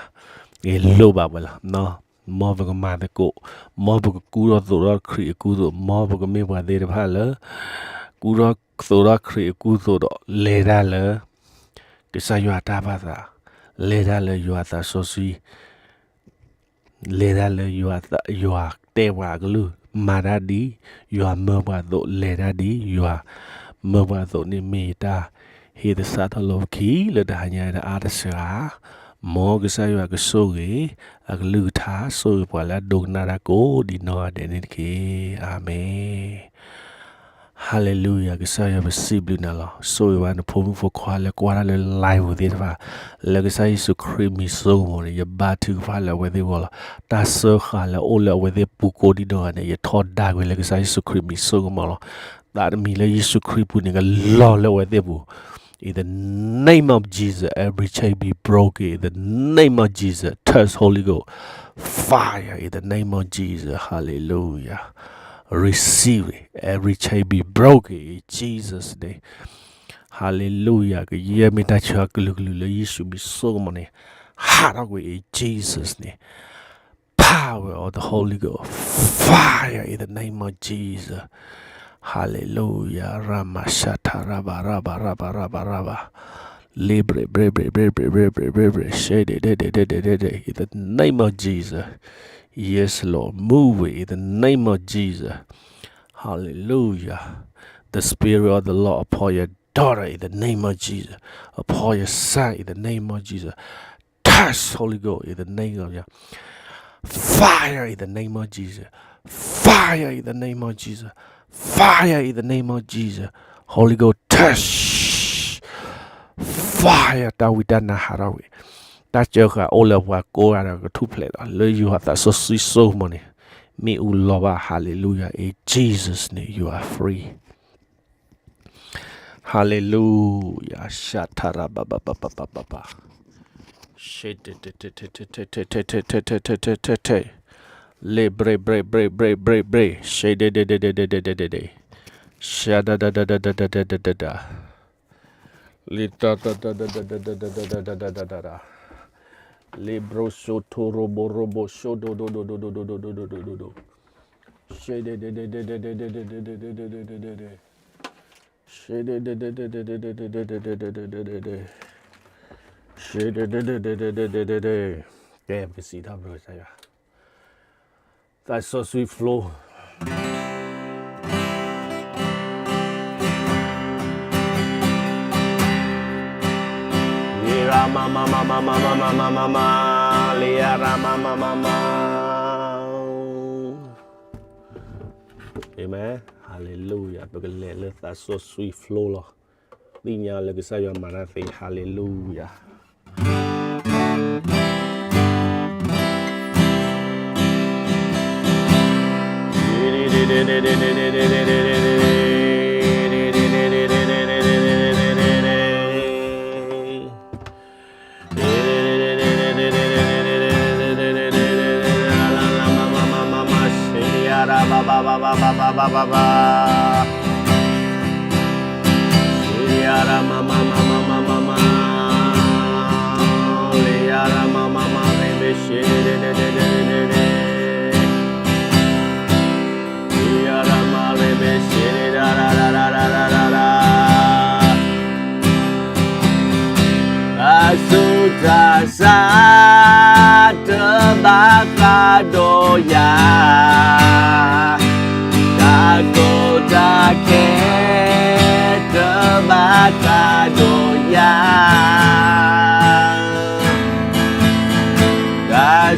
ဂ့ၤလိာ်ဘၣ်ဝဲလီၤ. မ်ပကမၤသကိး, မ်ပကကူထီၣ်သိးထီၣ်ခရံာ်အကူအသိး, မ်ပကမ့ၢ်ပှၤသ့ၣ်တဖၣ်လၢ ကူထီၣ်သိးထီၣ်ခရံာ်အကူအသိးဒီး လဲၤတၢ်လၢ ကစၢ်ယွၤအတၢ်ဘၣ်သး, လဲၤတၢ်လၢယွၤအသးစီဆှံ လဲၤတၢ်လၢယွၤ, ယွၤတဲပှၤအကလုၢ်, မၤတၢ်ဒ်ယွၤမၢပှၤအသိး, လဲၤတၢ်ဒ်ယွၤမၢပှၤအသိးန့ၣ် မ့ၢ်ယတၢ်ဟ့ၣ်သဆၣ်ထီၣ်လီၤပခံလၢတဟါညါအံၤတအါတစှၤ, မ်ကစၢ်ယွၤကဆိၣ်ဂ့ၤ အကလုၢ်ကထါ ဆိၣ်ဂ့ၤပှၤလၢအဒိကနၣ်တၢ်ကိးဒ်နီၢ်ဂၤဒဲးန့ၣ်တက့ၢ်. အၤမ့ၣ်. ဟၤလ့လူယၤ, ကစၢ်ယွၤပစံးဘျုးနၤလီၤ. ဆိၣ်ဂ့ၤဘၣ်နဖိမုၣ်ဖိခွါလၢကွၢ်တၢ်လၢ live ပူၤသ့ၣ်တဖၣ်, လၢကစၢ်ယ့ၣ်ၡူးခရံာ်မံၤစိကမီၤန့ၣ် ယဘါထုကဖၣ်လၢအဝဲသ့ၣ်ဂီၢ်လီၤ. တၢ်စၢဃာ်လၢအအိၣ်လၢအဝဲသ့ၣ်ပူၤကိးဒ်နီၢ်ဂၤန့ၣ် ယထီဒါကွံာ်လၢကစၢ်ယ့ၣ်ၡူးခရံာ်မံၤစိကမီၤလီၤ. သးတမံၤလၢယ့ၣ်ၡူးခရံာ်ပူၤန့ၣ် ကလီၤလၢအဝဲသ့ၣ်ပူၤ In the name of Jesus, every chain be broken. In the name of Jesus, touch Holy Ghost. Fire in the name of Jesus. Hallelujah. Receive it. Every chain be broken in Jesus' name. Hallelujah. ကယဲၢ်မ့ၢ်တၢ်ဆါကလုာ်ကလုာ်လၢယ့ၣ်ၡူးမံၤစိကမီၤန့ၣ် ဟးထီၣ်ကွံာ် in Jesus' name. Power of the Holy Ghost. Fire in the name of Jesus. Hallelujah. Ramashata raba raba raba raba raba. Libre bre bre bre bre bre bre bre bre. Shede de de de de de de. In the name of Jesus. Yes, Lord. Move it in the name of Jesus. Hallelujah. The Spirit of the Lord upon your daughter in the name of Jesus. Upon your son in the name of Jesus. Touch Holy Ghost in the name of Jesus. Fire in the name of Jesus. Fire in the name of Jesus. Fire in the name of Jesus. Holy Ghost touch. Fire တၢ်ဝံတၢ်နါဟးထီၣ်ဝံၤ, တၢ်စၢဃာ်အိၣ်လၢပှၤကိးဂၤဒီးကထူၣ်ဖျဲးလီၤ. လၢယွၤသးစီဆှံစိကမီၤန့ၣ် မ့ၣ်အူလီၤဘၣ်. Hallelujah. In Jesus' name you are free. Hallelujah. Shatarabababababa. Shete. Le bre bre bre bre bre bre. Shede de de de de de de de de. Shada da da da da da da da da da. Le ta ta ta da da da da da da da da da da da. Le bro so to robo robo so do do do do do do do do do do do do. Shede de de de de de de de de de de de de de de. Shede de de de de de de de de de de de de de de. Shede de de de de de de de de. ကဲ ပကစံးထီၣ်ပတြၢၤကစၢ်ယွၤ သးစီဆှံ flow. Lira mama mama mama mama mama. Lira mama mama. Amen. Hallelujah. ပကလဲၤလၢသးစီဆှံ flow လီၤ. သ့ၣ်ညါလၢကစၢ်ယွၤမၤတၢ်သ့. Hallelujah.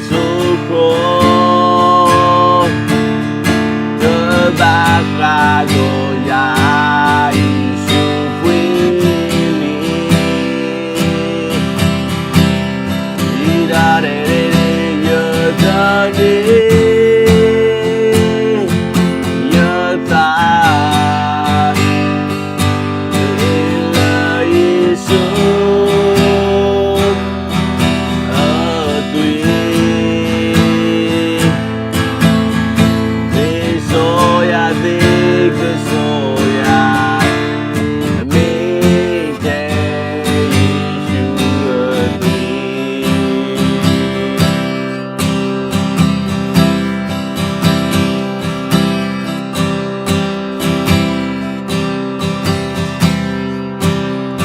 စိခိၣ် တဘၣ်ဃးဒီးယၤ ယ့ၣ်ၡူးခွံလံ, ဒ်ဒၣ်ဒဲး ယတန့ၢ် ယသး လၢယ့ၣ်ၡူးအသွံၣ်, သ့စီယၤ သ့ကစီယၤ မ့ၢ်ထဲယ့ၣ်ၡူးအသွံၣ်.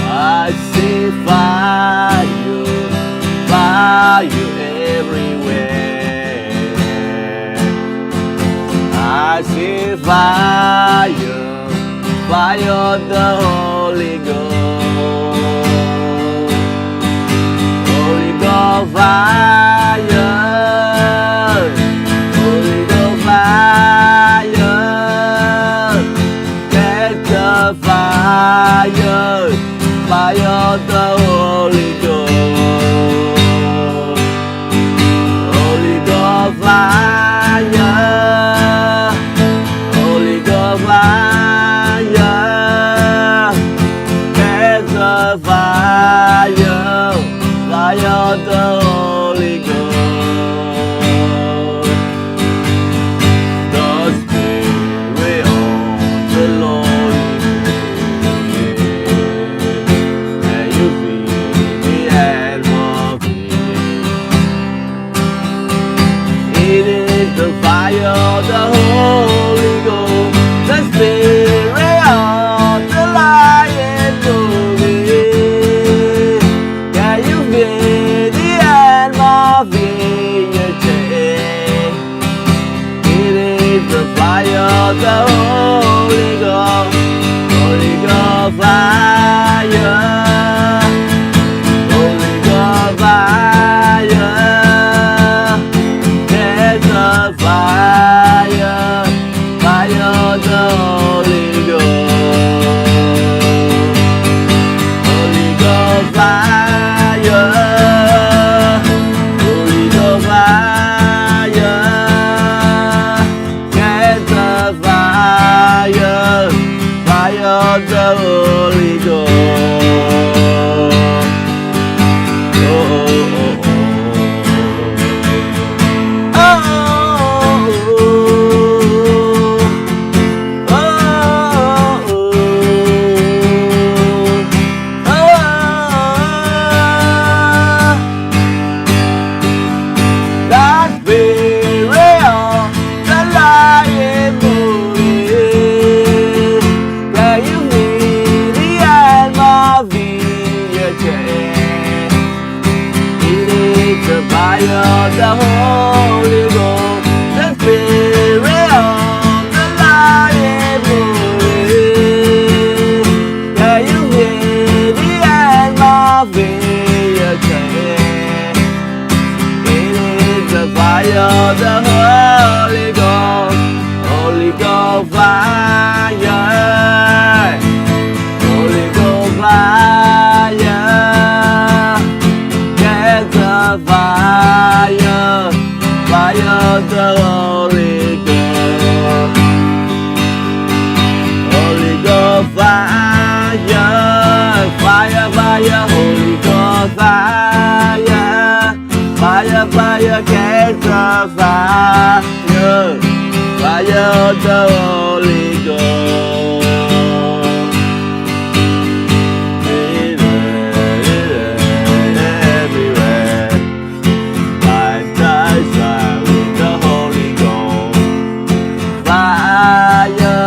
I see fire, fire everywhere. I see fire, fire of the Holy Ghost. Holy Ghost fire, Holy Ghost fire, catch the fire, fire of the Holy Ghost. Holy Ghost fire, Holy Ghost fire, catch the fire, fire of the Holy Ghost. The Spirit of the Lord is moving. Can you feel the atmosphere? It is the fire of the Holy Ghost, the Spirit of the Lord is moving. Can you feel the atmosphere change? It is the fire of the Holy Ghost, Holy Ghost fire, Holy Ghost fire, there's a fire, fire of the Holy Ghost, Holy Ghost fire, Holy Ghost fire. Catch the fire, fire of the Holy Ghost. Oh, oh, oh, oh. Oh, oh, oh, oh. Ah, the Spirit of the Lord is moving. Can you feel the atmosphere change? It is the fire of the Holy Ghost, the Spirit of the Lord is moving. Can you feel the atmosphere change? It is the fire of the Holy Ghost, Holy Ghost fire, Holy Ghost fire, catch the fire, fire of the Holy Ghost. Holy Ghost fire, fire, fire, Holy Ghost fire, fire, fire, catch the fire, fire of the Holy Ghost. Everywhere. Baptize us with the Holy Ghost. Fire,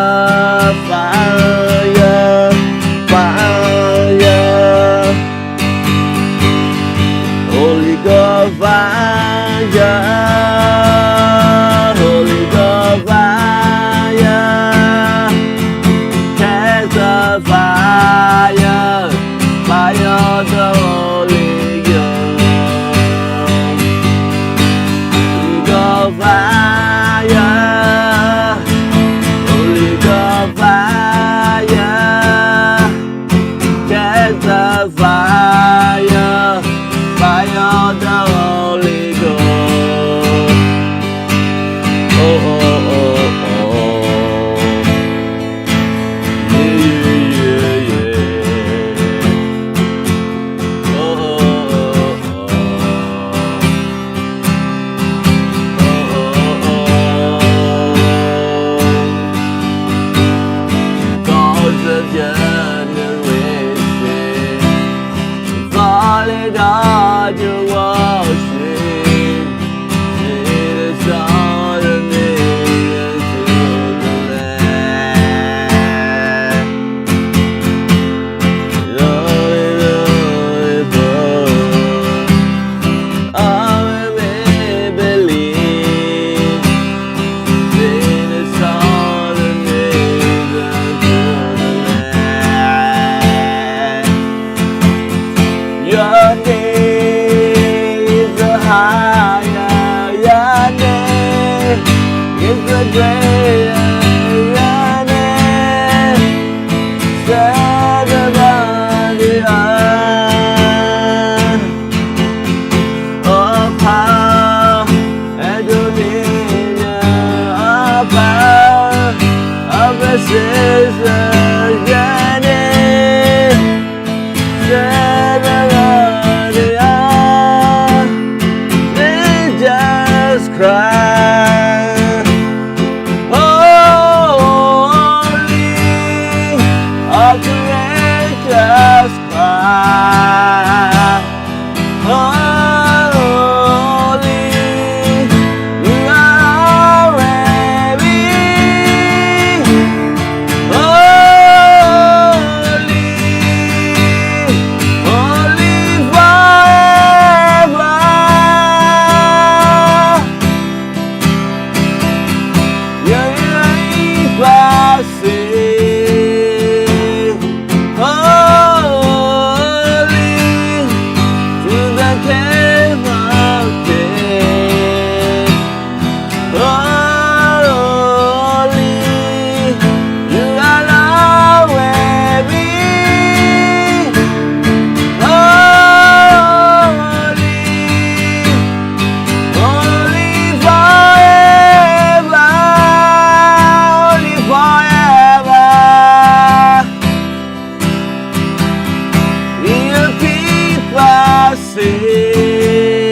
fire, fire. Holy Ghost fire, Holy Ghost fire, catch the fire, fire of the Holy Ghost. Christ. Holy, our gracious Christ. Holy, you are worthy. Holy, holy forever. Yie reign by sing, holy to the King of kings. Holy, you are Lord worthy. Holy, holy forever, holy forever. Your people sing,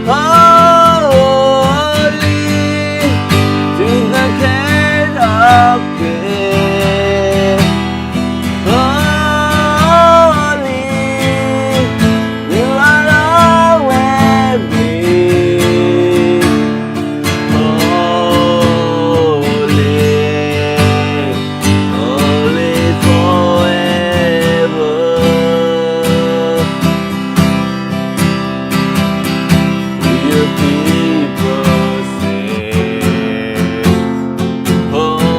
holy to the King of kings. Holy, you are Lord worthy. Holy, holy forever. Your people sing, holy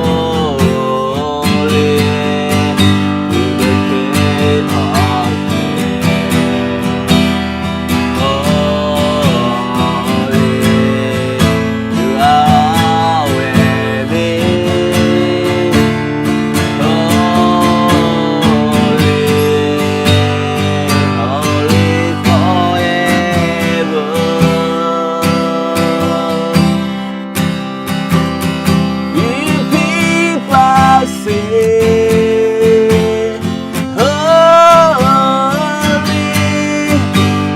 to the King of kings. Holy, you are worthy. Holy, holy forever. Your people sing, holy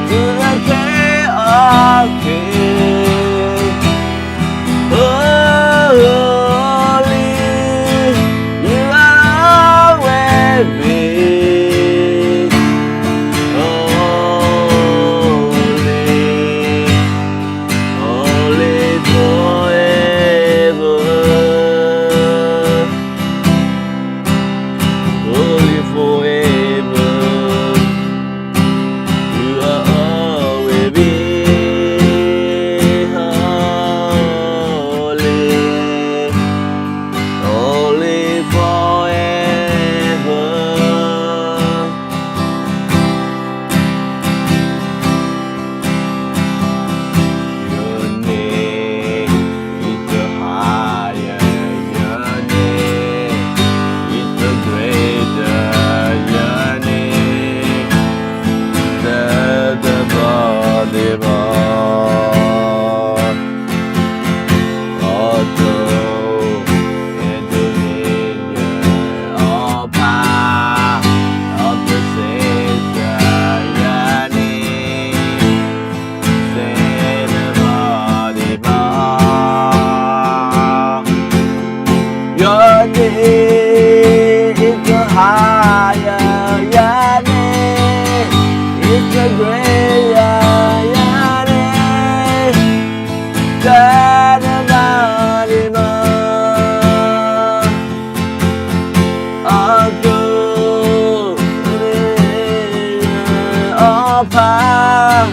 to the King of kings. Holy, you are worthy. Holy, holy forever. Holy forever. You are worthy. Holy, holy forever. Your name is the higher, your name is the greater, your name is the above. All throne and dominion, all power, all possession, your name is above. Your name is the higher, your name is the greater, your name is the above. All glory, all power,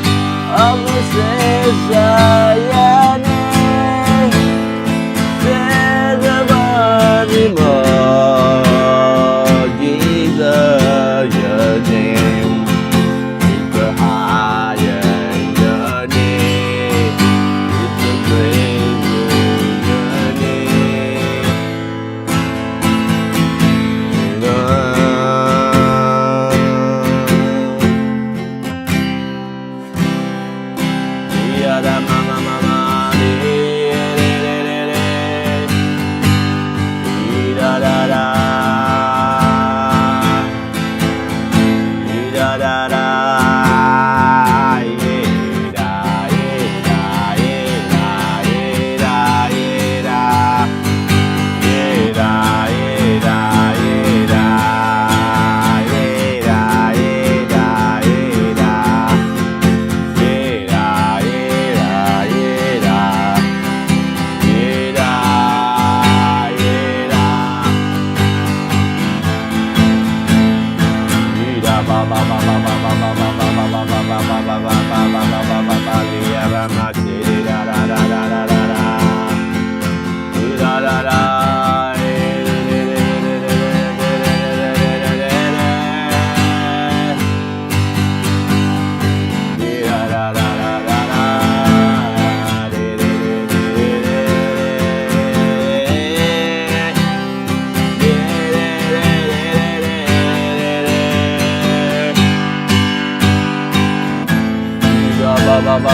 all possession, your name is above. Jesus, your name is the higher, your name is the greater, your name.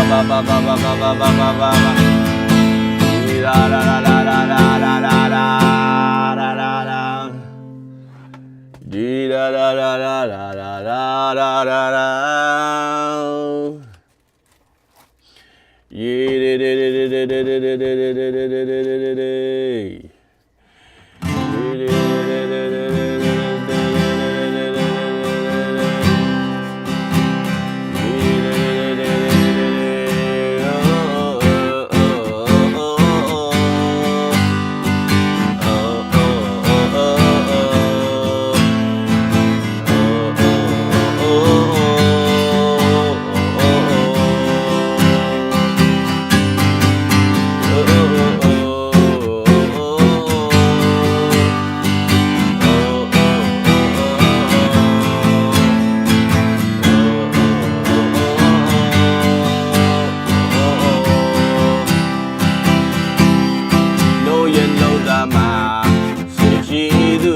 ဘၣ်ဘၣ်ဘၣ်ဘၣ်ဘၣ်ဘၣ်ဘၣ်ဘၣ်ဘၣ်ဘၣ်ဘၣ်, ဒံဒၣ်ဒၣ်ဒၣ်ဒၣ်ဒၣ်ဒၣ်ဒၣ်ဒၣ်, ဒံဒၣ်ဒၣ်ဒၣ်ဒၣ်ဒၣ်ဒၣ်ဒၣ်ဒၣ်ဒၣ်, ယံ နိၣ်ယနိၣ်သးမး ဆံးဆံးသူ,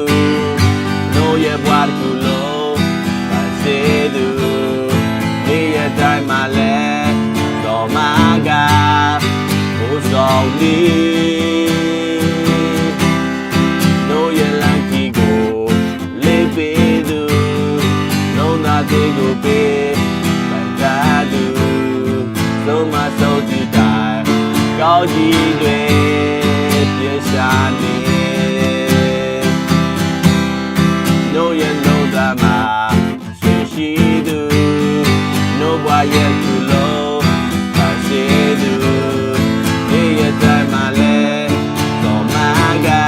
နိၣ်ယပှၤတကုၢ်လိၤ ဘၣ်စ့သူ, မ့ၢ်ယတၢ်မၤလဲၣ် ဒီးမၤဂၤ အိၣ်စီၤလံ. နိၣ်ယလၢခံကိး လ့ပ့သူ, နိၣ်နၤသ့ၣ်ကိးပ့ၤ ဘၣ်တၢ်ဒုး, စိမၤစိတံာ်တၢ် ကီဒံဒွဲ ပျဲစၢ်န့ၣ် နိၣ်ယနိၣ်သးမး ဆံးဆံးသူ, နိၣ်ပှၤယဲၢ်ကုၢ်လိၤ ဘၣ်စ့သူ, မ့ၢ်ယတၢ်မၤလဲၣ် ဒီးမၤဂၤ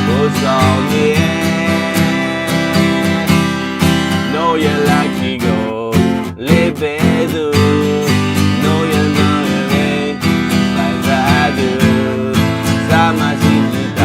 အိၣ်စီၤလံ. နိၣ်ယလၢခံကိး လ့ပ့သူ, နိၣ်ယနီၣ်ဂ့ၤ ဘၣ်တၢ်ဒုး, စၢ်မၤစံး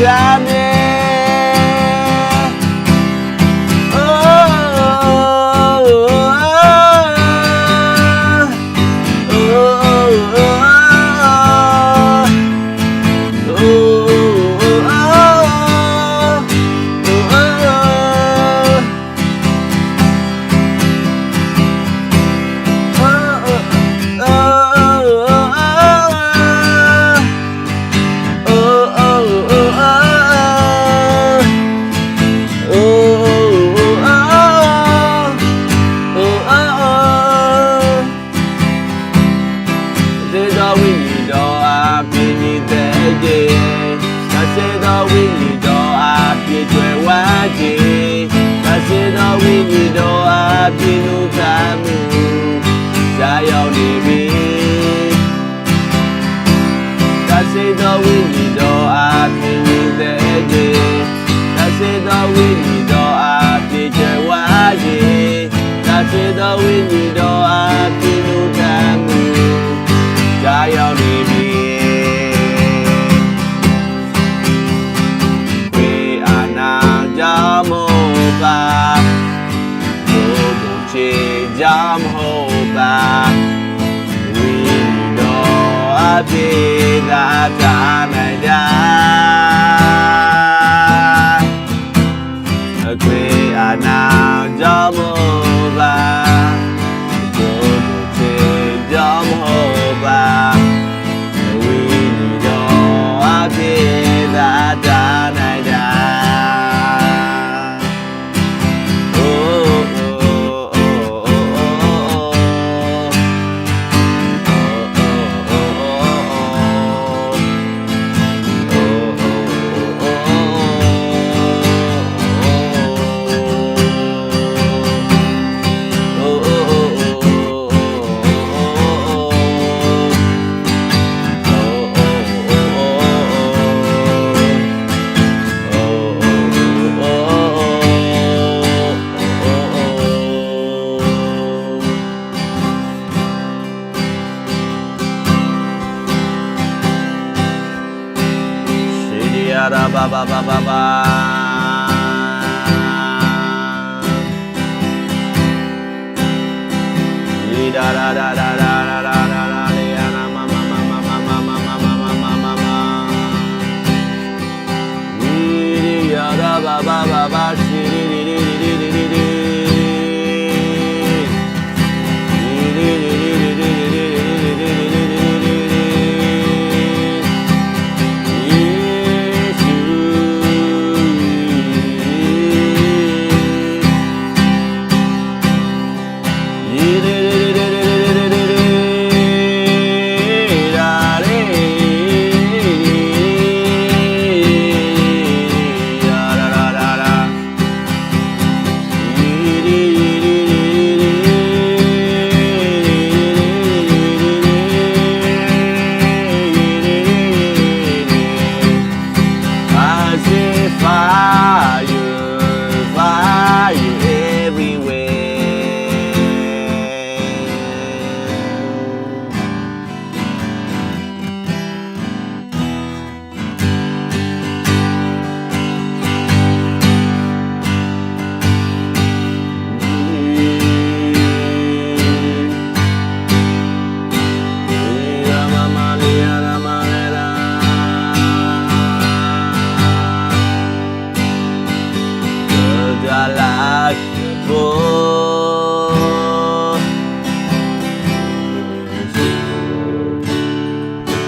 တၢ်န့ၣ် တၢ်စ့ဒီးဝံၣ်နံၣ်ဒီးအပျ့ၤနံၣ်သဲက့ၤ, တၢ်စ့ဒီးဝံၣ်နံၣ်ဒီးအပျ့ၤကွဲးဝဲက့ၤ, တၢ်စ့ဒီးဝံၣ်နံၣ်ဒီးအပျ့ၤနူၢ်တၢ်မုၢ်, တၢ်ယီၤန့ၣ်မ့ၢ် တၢ်စ့ဒီးဝံၣ်နံၣ်ဒီးအပျ့ၤနံၣ်သဲက့ၤ, တၢ်စ့ဒီးဝံၣ်နံၣ်ဒီးအပျ့ၤကွဲးဝဲက့ၤ, တၢ်စ့ဒီးဝံၣ်နံၣ်ဒီးအပျ့ၤနူၢ်တၢ်မုၢ်, တၢ်ယီၤန့ၣ်မ့ၢ် ခွ့အနၢ် ယီၤမဟိၣ်ပၢ်, ဘိဘိဆ့ ယီၤမဟိၣ်ပၢ်, ဝံၣ်နံၣ်ဒီးအပျ့ၤသးတၢ်နၤယၤ ခွ့အနၢ် ယီၤမဟိၣ်ပၢ်, ဘိဘိဆ့ ယီၤမဟိၣ်ပၢ်, ဝံၣ်နံၣ်ဒီးအပျ့ၤသးတၢ်နၤယၤ I see fire, fire everywhere.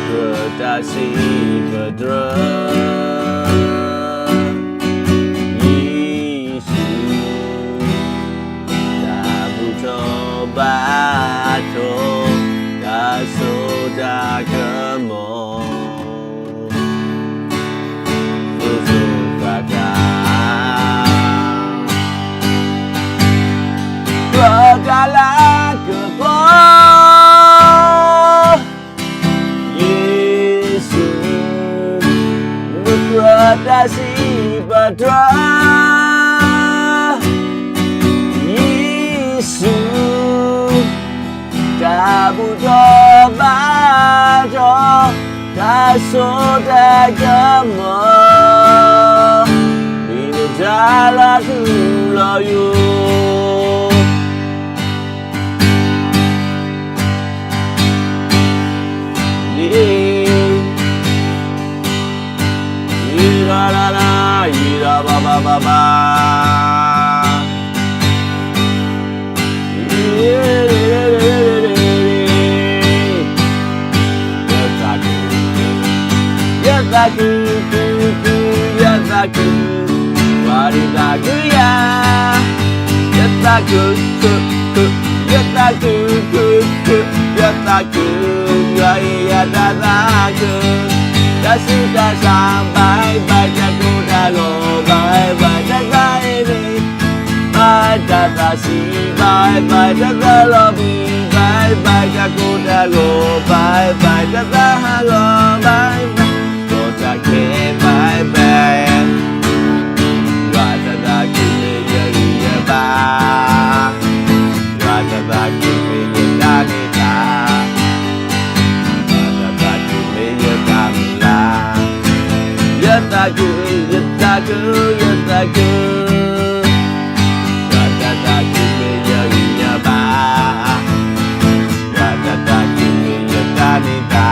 Put us in the drum. ယ့ၣ်ၡူး, တၢ်ဘူၣ်ထီၣ်ဘါထီၣ်, တၢ်စိတၢ်ကမီၤ, ပစိၤသးတၢ်, ကြၢးတၢ်လၤကပီၤ ယ့ၣ်ၡူး, နကြၢးတၢ်စံးပတြၢၤ, ယ့ၣ်ၡူး, တၢ်ဘူၣ်ထီၣ်ဘါထီၣ်, တၢ်စိတၢ်ကမီၤ ယွၤကစၢ်ယွၤကစၢ်လၢအမူလီၤယိာ် န့ၣ် ယံၤရၤရၤရၤ ယံၤရၤဘၣ်ဘၣ်ဘၣ်ဘၣ် ယသးခု, ယသးခု, ခု, ခု, ယသးခု, ယွၤဒုးသးခုယၤ, ယသးခု, ခု, ခု, ယသးခု, ခု, ခု, ယသးခု, ယွၤဧၢ ယတၢ်သးခု, တၢ်ဆူးတၢ်ဆါ bye bye တၢ်ကိၢ်တၢ်ဂီၤ bye bye တၢ်သးအ့ၣ်မ့ၢ် bye တၢ်သးဆံး bye bye တၢ်သးလီၤဘှံး bye bye တၢ်ကိၢ်တၢ်ဂီၤ bye bye တၢ်သးဟးဂီၤ bye bye ဒီးတၢ်ခဲ bye bye ယွၤတၢ်သးခုမ့ၢ်ယဂံၢ်ယဘါ ယွၤတၢ်သးခုမ့ၢ်ယတၢ်န့ၢ်သါ ယွၤတၢ်သးခုမ့ၢ်ယတၢ်မုၢ်လၢ်, ယသးခု, ယသးခု, ယသးခု, ယွၤတၢ်သးခုမ့ၢ်ယဂံၢ်ယဘါ, ယွၤတၢ်သးခုမ့ၢ်ယတၢ်န့ၢ်သါ,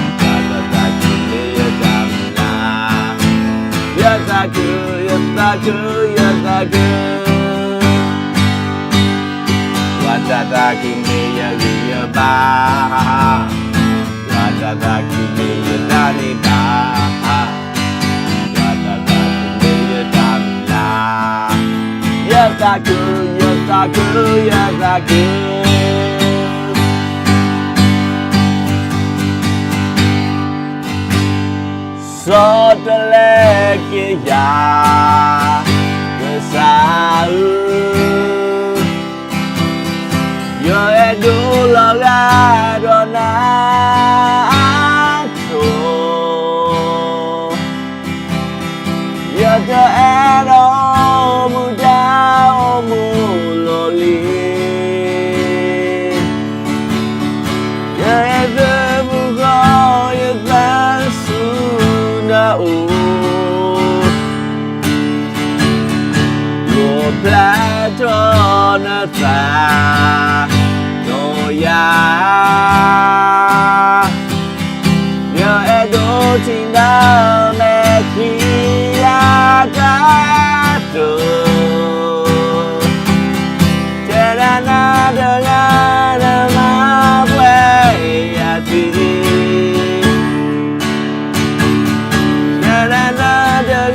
ယွၤတၢ်သးခုမ့ၢ်ယတၢ်မုၢ်လၢ်, ယသးခု, ယသးခု, ယသးခု ယွၤတၢ်သးခုမ့ၢ်ယဂံၢ်ယဘါ, ယွၤတၢ်သးခုမ့ၢ်ယတၢ်န့ၢ်သါ, ယွၤတၢ်သးခုမ့ၢ်ယတၢ်မုၢ်လၢ်, ယသးခု, ယသးခု, ယသးခု ဆီတလဲက့ၤယၤ ကစၢ်ဧၢ, ယအဲၣ်ဒိးလီၤဂာ်ဒီးနၤအါထီၣ်, ယတအဲၣ်ဒိးမူဒါအိၣ်မူလီၤလံ ယအဲၣ်ဒိးမူဂီၤယသးဆူနအိၣ်, ယိာ်ဖျါထီၣ်နသးဒီးယၤ, ယအဲၣ်ဒိးထံၣ်နၤမဲာ်ခံယၤတၢ်တိာ် တဲဒၣ်နၤတဂၤနမၤပှဲၤယၤသံ, တဲဒၣ်နၤတဂၤ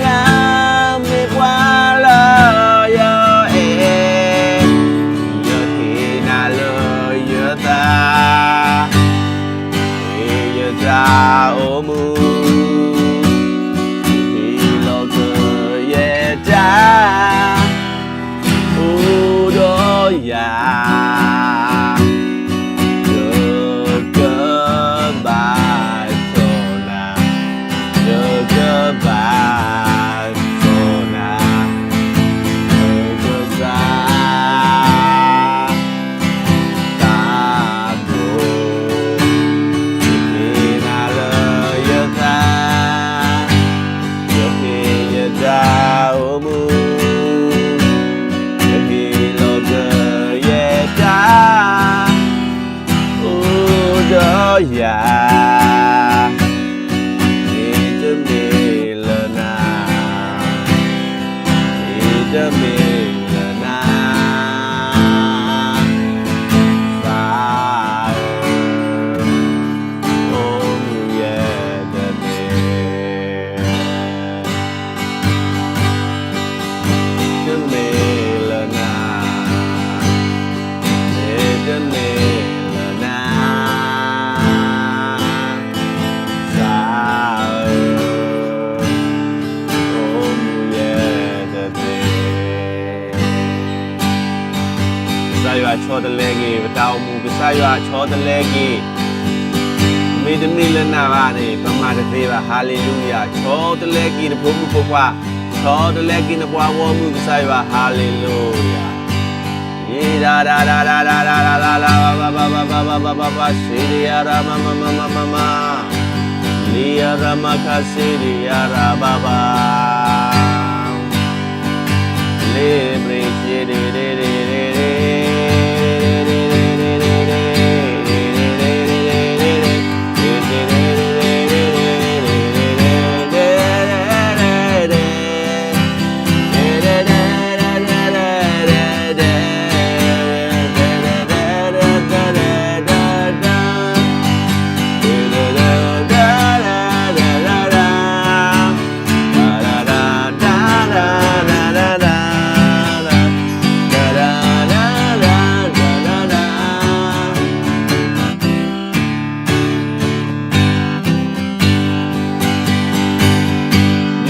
မ့ၢ်ပှၤလၢယအဲၣ်, ယဟ့ၣ်နၤလၢယသး ယတၢ်အိၣ်မူ, ဟ့ၣ်လီၤကယဲၢ်တၢ်အိၣ်ဒီးယၤ, ယကဘါထီၣ်နၤ, ယကဘါထီၣ်နၤ, ကစၢ် သးဘိ, ယဟ့ၣ်နၤလၢယသး, ယဟ့ၣ်ယတၢ်အိၣ်မူ, ယဟ့ၣ်လီၤကယဲၢ်တၢ်အိၣ်ဒီးယၤ, မ့တမ့ၢ်လၢနၤ မ့တမ့ၢ်လၢနၤ, သးဧၢ, အိၣ်မူယဲတမ့ၢ် တမ့ၢ်လၢနၤ, မ့တမ့ၢ်လၢနၤ, သးဧၢ, အိၣ်မူယဲတမ့ၢ် ကစၢ်ယွၤဆီတလဲက့ၤ ပတၢ်အိၣ်မူ ကစၢ်ယွၤဆီတလဲက့ၤ, မ့တမ့ၢ်လၢနၤဘၣ်န့ၣ် ပမၤတသ့ဘၣ်, ဟါလ့လူယၤ, ဆီတလဲက့ၤနဖိမုၣ်ဖိခွါ, ဆီတလဲက့ၤနပှၤဂီၢ်မုၢ် ကစၢ်ယွၤ, ဟါလ့လူယၤ, ယံၤဒၣ်ဒၣ်ဒၣ်ဒၣ်ဒၣ်ဒၣ်ဒၣ်ဒၣ်ဒၣ် စံဒံယၤရမမမမမမ, လံယၤရမခါ စံဒံယၤရဘၣ်ဘၣ်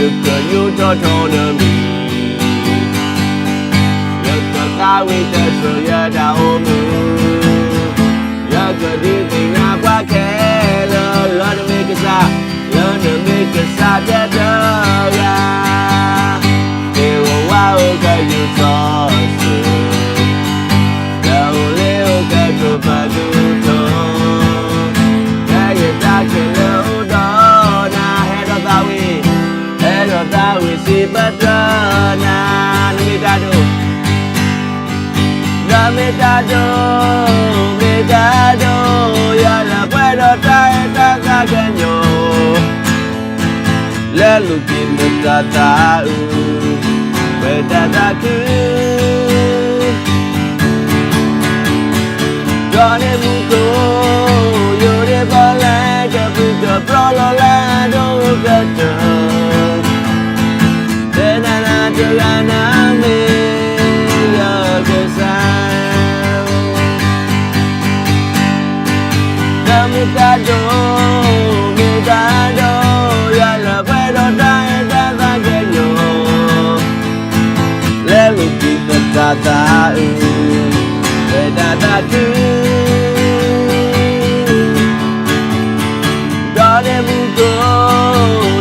ယကယူးထီၣ်ထီနမံၤ, ယကသးဝံၣ်တၢ်ဆိၣ်ယတၢ်အိၣ်မူ, ယကဒုးသ့ၣ်ညါပှၤခဲလၢာ် လၢနမ့ၢ်ကစၢ်, လၢနမ့ၢ်ကစၢ်ထဲတဂၤ, သ့ၣ်ဧိၤဝၣ်ဧိၤကယူးထီၣ်ဆိ, လၢအိၣ်လ့ၤအိၣ်ကဲထီၣ်ပဒုးထီၣ်, လၢယတၢ်ခဲလၢာ်အိၣ်ဒီးနၤ ဟဲဒီးသးဝံၣ်, ဟဲဒီးသးဝံၣ်စံးပတြၢၤနၤ, နမ့ၢ်တၢ်ဒိၣ် နမ့ၢ်တၢ်ဒိၣ် မ့ၢ်တၢ်ဒိၣ် ယွၤလၢပှဲၤဒီးတၢ်အဲၣ်တၢ်သးကညီၤ, လဲၤလူၤက့ၤနတၢ်သးအုး ပှဲၤတၢ်သးခု ဒီးန့ၣ်မူခိၣ် ယိၤဒၣ်ပီၣ်လဲၣ် ကပြုၢ်ကပြီၤလီၤလၢအဒိၣ်ကတၢၢ်, တဲနၤနၤတဂၤနၤမ့ၢ်ယွၤကစၢ်, နမ့ၢ်တၢ်ဒိၣ် မ့ၢ်တၢ်ဒိၣ် ယွၤလၢပှဲၤဒီးတၢ်အဲၣ်တၢ်သးကညီၤ, လဲၤလူၤက့ၤနတၢ်သးအုး ပှဲၤတၢ်သးခု ဒီးန့ၣ်မူခိၣ်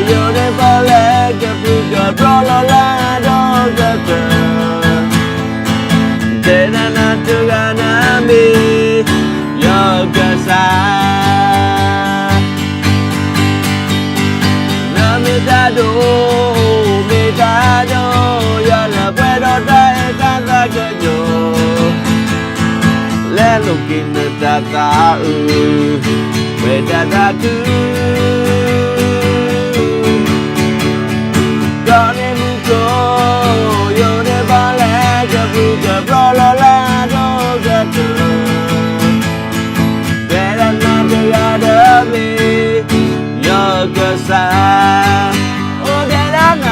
ယိၤဒၣ်ပီၣ်လဲၣ် ကပြုၢ်ကပြီၤလီၤလၢအဒိၣ်ကတၢၢ်, တဲနၤနၤတဂၤနၤမ့ၢ်ယွၤကစၢ်, နမ့ၢ်တၢ်ဒိၣ် မ့ၢ်တၢ်ဒိၣ် ယွၤလၢပှဲၤဒီးတၢ်အဲၣ်တၢ်သးကညီၤ, လဲၤလူၤက့ၤနတၢ်သးအုး ပှဲၤတၢ်သးခု ဒီးန့ၣ်မူခိၣ် ယိၤဒၣ်ပီၣ်လဲၣ် ကပြုၢ်ကပြီၤလီၤလၢအဒိၣ်ကတၢၢ်, တဲနၤနၤတဂၤဒီးမ့ၢ်ယွၤကစၢ်, အိၣ်တဲနၤနၤ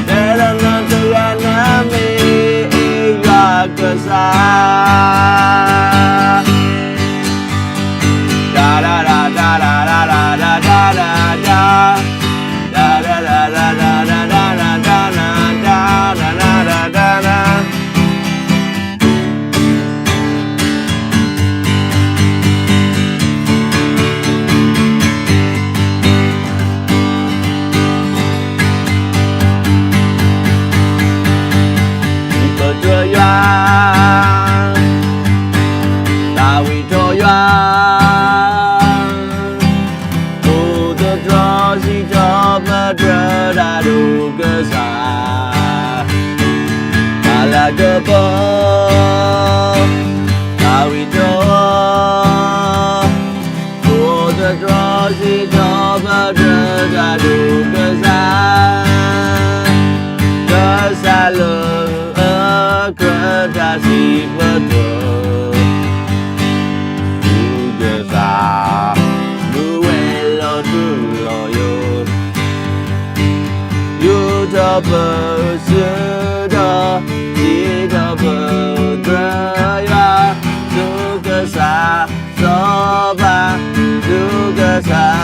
တဲနၤနၤတဂၤနၤမ့ၢ်ယွၤကစၢ်, တၢ်ဒၣ်ဒၣ်ဒၣ်ဒၣ်ဒၣ်ဒၣ်ဒၣ်ဒၣ်ဒၣ် ပတြၢၤယွၤ, သးဝံၣ်ထီၣ်ယွၤ, အိၣ်သတြီစံးထီၣ်ပတြၢၤတၢ်ဒိၣ်ကစၢ်, တၢ်လၤကပီၤ, သးဝံၣ်ထီၣ် အိၣ်သတြီစံးထီၣ်ပတြၢၤတၢ်ဒိၣ်ကစၢ်, ကစၢ်လၢအကြၢးတၢ်စံးပတြၢၤ, သုကစၢ် မုၢ်ဝဲၤလီၤတုၤလီၤယိာ် ယူးထီၣ်ပစုဒီး စံးထီၣ်ပတြၢၤယွၤ, သုကစၢ်စီၤပၤ, သုကစၢ်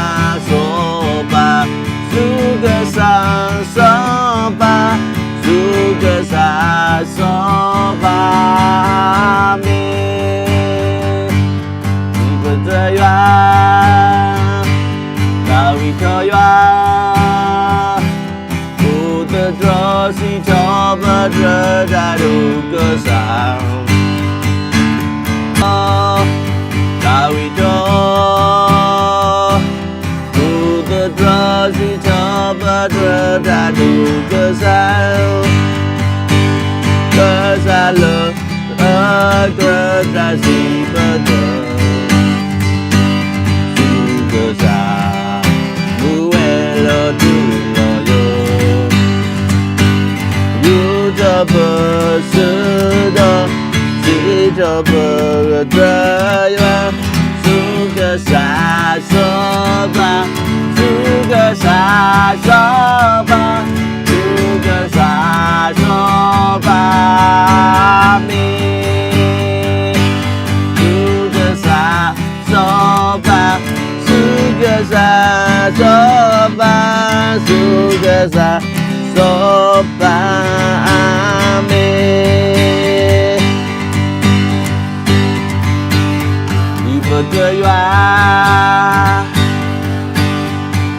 စီၤပၤ, သုကစၢ်စီၤပၤ, သုကစၢ်စီၤပၤမ့ၢ် ပတြၢၤယွၤ, သးဝံၣ်ထီၣ်ယွၤ, အိၣ်သတြီစံးထီၣ်ပတြၢၤတၢ်ဒိၣ်ကစၢ်, သးဝံၣ်ထီၣ် အိၣ်သတြီစံးထီၣ်ပတြၢၤတၢ်ဒိၣ်ကစၢ်, ကစၢ်လၢအကြၢးတၢ်စံးပတြၢၤ ဆူကစၢ် မူဝဲလီၤထူလီၤယိာ် ယူၢ်ထီၣ်ပစုဒီး စံးထီၣ်ပကတြၢၤယွၤ ဆူကစၢ်စီၤပၤ, ဆူကစၢ်စီၤပၤ, ဆူကစၢ်စီၤပၤ, အၤမ့ၣ်. ဆူကစၢ်စီၤပၤ, ဆူကစၢ်စီၤပၤ, ဆူကစၢ်စီၤပၤ, အၤမ့ၣ်. ဒုးပတြၢၤယွၤ,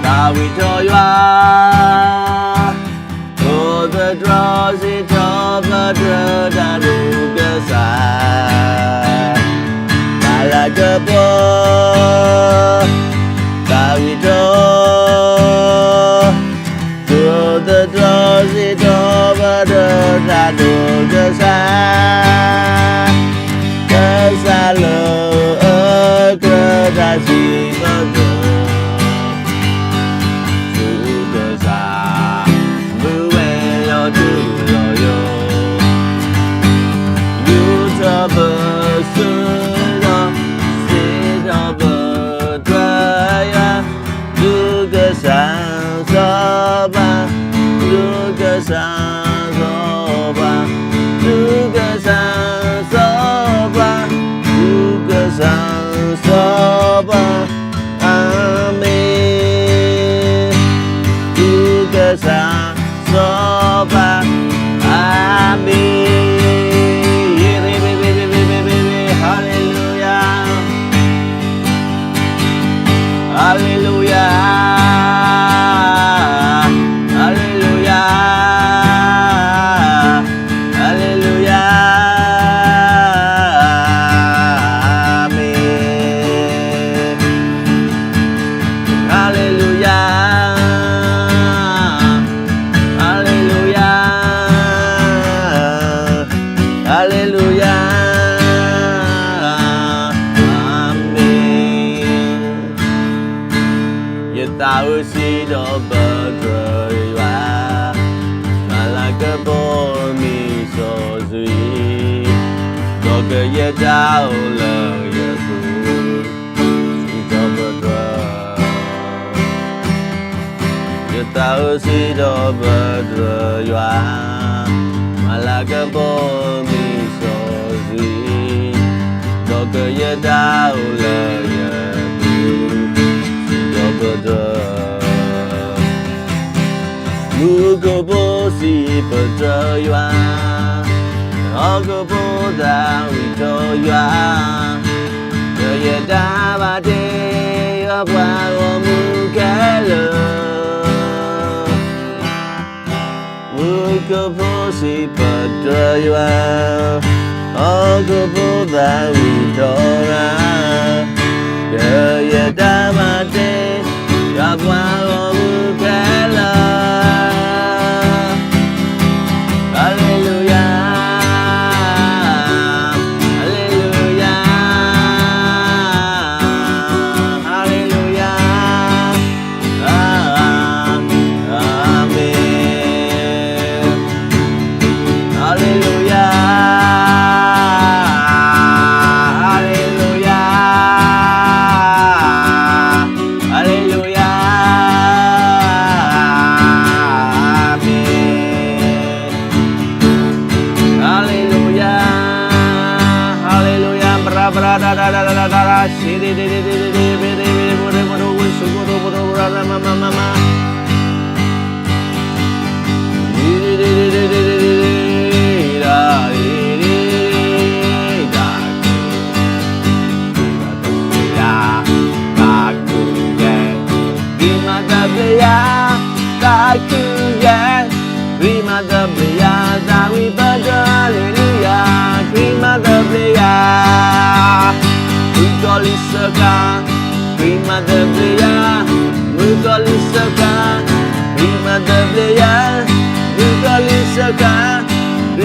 သးဝံၣ်ထီၣ်ယွၤ, ဒိးသတြီၤစံးထီၣ်ပတြၢၤတၢ်ဒိၣ်ကစၢ်, မၤလၤကပီၤ, သးဝံၣ်ထီၣ် ဒိးသတြီၤစံးထီၣ်ပတြၢၤတၢ်ဒိၣ်ကစၢ်, ကစၢ်လၢအကြၢးတၢ်စံးပတြၢၤ, ဆူကစၢ် မူဝဲလီၤထူလီၤယိာ်, ယူၢ်ထီၣ်ပစုဒီး စံးထီၣ်ပတြၢၤယွၤ, ဆူကစၢ်စီၤပၤ, ဆူကစၢ်စီၤပၤ, ဆူကစၢ်စီၤပၤ, ဆူကစၢ်စီၤပၤ, အၤမ့ၣ်. ဆူကစၢ်စီၤပၤ, အၤမ့ၣ်. Hallelujah, hallelujah, hallelujah, hallelujah, အၤမ့ၣ်. Hallelujah, hallelujah, hallelujah, အၤမ့ၣ်. ယသးအိၣ်စံးထီၣ်ပတြၢၤယွၤ, မၤလၤကပီၤမံၤစီဆှံ, ဒီးကယဲၢ်တၢ်အိၣ်လၢယပူၤ စံးထီၣ်ပတြၢၤ. ယသးအိၣ်စံးထီၣ်ပတြၢၤယွၤ, မၤလၤကပီၤမံၤစီဆှံ, ဒီးကယဲၢ်တၢ်အိၣ်လၢယပူၤ စံးထီၣ်ပတြၢၤ. မူခိၣ်ဖိစံးပတြၢၤယွၤ, ဟီၣ်ခိၣ်ဖိသးဝံၣ်ထီၣ်ယွၤ, ကယဲၢ်တၢ်ဘၣ်တ့ ယွၤပှၤဂီၢ်မုၢ်ခဲလၢာ်. မူခိၣ်ဖိစံးပတြၢၤယွၤ, ဟီၣ်ခိၣ်ဖိသးဝံၣ်ထီၣ်ယွၤ, ကယဲၢ်တၢ်ဘၣ်တ့ ယွၤပှၤဂီၢ်မုၢ်ခဲလၢာ်. Hallelujah, hallelujah, hallelujah, အၤမ့ၣ်. Hallelujah, hallelujah, hallelujah, အၤမ့ၣ်. Hallelujah, hallelujah, ဘြၤဘြၤဒၤဒၤဒၤဒၤဒၤ စံးဒ့ဒ့ဒ့ဒ့ဒ့ဒ့ ဘ့ဒ့ဘ့ဒ့ ဘိဒ့ဘိဒိ ဝ့ၢ်စူၢ်ကိၣ်ဒိၣ်ဘိဒိၣ် ရၤမၤမၤမၤမၤ တၢ်ကလုၢ်, တၢ်ကလုၢ်, တၢ်ကလုၢ်, တၢ်ကလုၢ်, ခရံာ်မၤတၢ်ဘျုးယၤ, သးဝံၣ်ပတြၢၤ ဟါလ့လူယၤ, ခရံာ်မၤတၢ်ဘျုးယၤ, မုၣ်ကီၤလံၢ်စၢဃာ်, ခရံာ်မၤတၢ်ဘျုးယၤ, မုၣ်ကီၤလံၢ်စၢဃာ်, ခရံာ်မၤတၢ်ဘျုးယၤ, မုၣ်ကီၤလံၢ်စၢဃာ်, ခရံာ်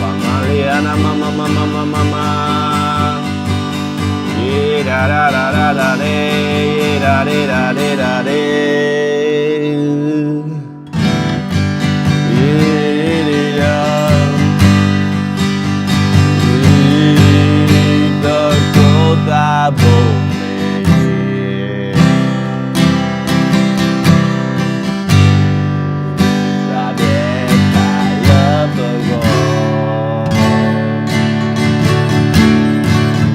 မၤလံ အနမၤမၤမၤမၤမၤမၤမၤ, ယ့ဒၣ်ဒၣ်ဒၣ်ဒၣ်ဒၣ်ဒ့, ယ့ဒၣ်ဒ့ဒၣ်ဒ့ဒၣ်ဒ့, ယ့ဒၣ်, ယသကိးသးဘိးန့ၣ် တၢ်ဒဲးဘးလၢပဂီၢ်,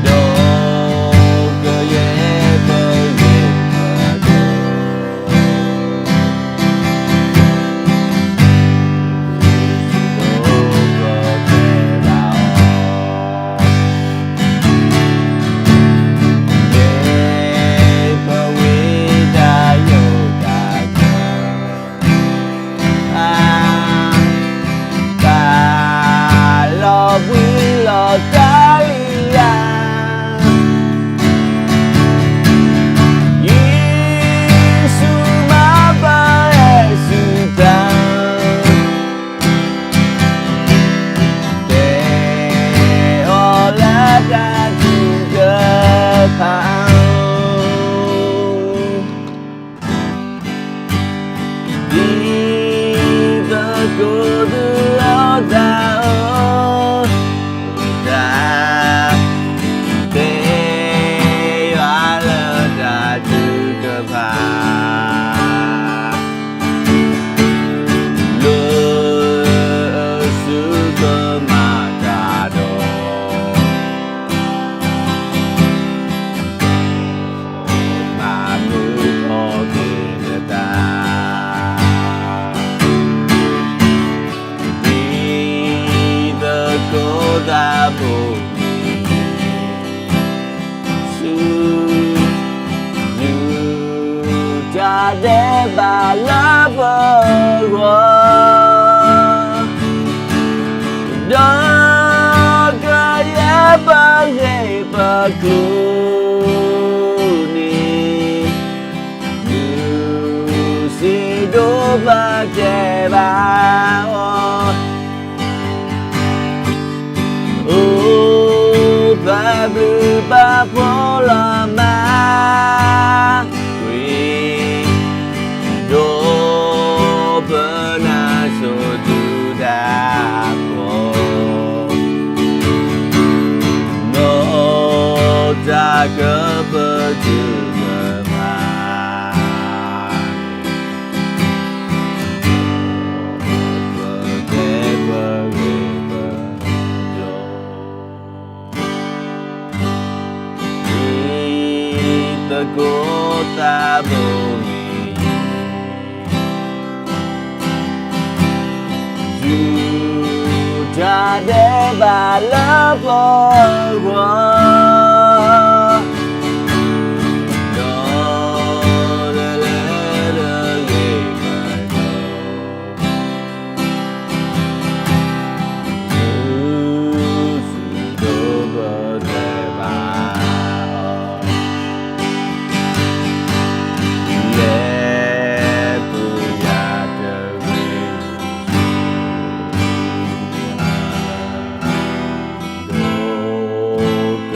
ဒီးကယဲၢ်ပဂ့ၤပဂီၢ် တၢ်လီၤဘှံးလီၤတီၤလံဧါ, ယ့ၣ်ၡူးမၤပှၤဟဲဆူတၢ် တဲအီၤလၢတၢ်ထုကဖၣ် ဒ်သကိးသ့ၣ်အီၤတၢ်အၢတၢ်သီ, တဲယွၤလၢတၢ်ထုကဖၣ် လၢအစုကမၤတၢ်ဒီး မၤမုာ်ထီၣ်က့ၤနသး ဒ်သကိးသးဘိးန့ၣ် ဆူ ယူဒၤဒဲးဘးလၢပဂီၢ်, ဒီးကယဲၢ်ပဂ့ၢ်ပကျိၤန့ၣ် ဒုးစံးဒိးပတဲဘၣ်အီၤ, အိၣ်သးဘျုးဘၣ်ဖှီၣ်လီၤမး ဝံၤ ဒီးပနၢ်စိၤသုတၢ်ကပီၤ, နီၢ်တၢ်ကပတုာ်ကမၤ ပကဲပဂ့ၤပကျိၤ ဒ်သကိးသးဘိးန့ၣ် ယူဒၤဒဲးဘးလၢပဂီၢ်, ဒီးလဲၤလဲၤတဂ့ၤမၤဒီး ဒုးစံးဒိးပတဲဘၣ် လဲၤပူၤယၤတဂ့ၤ ဒီးက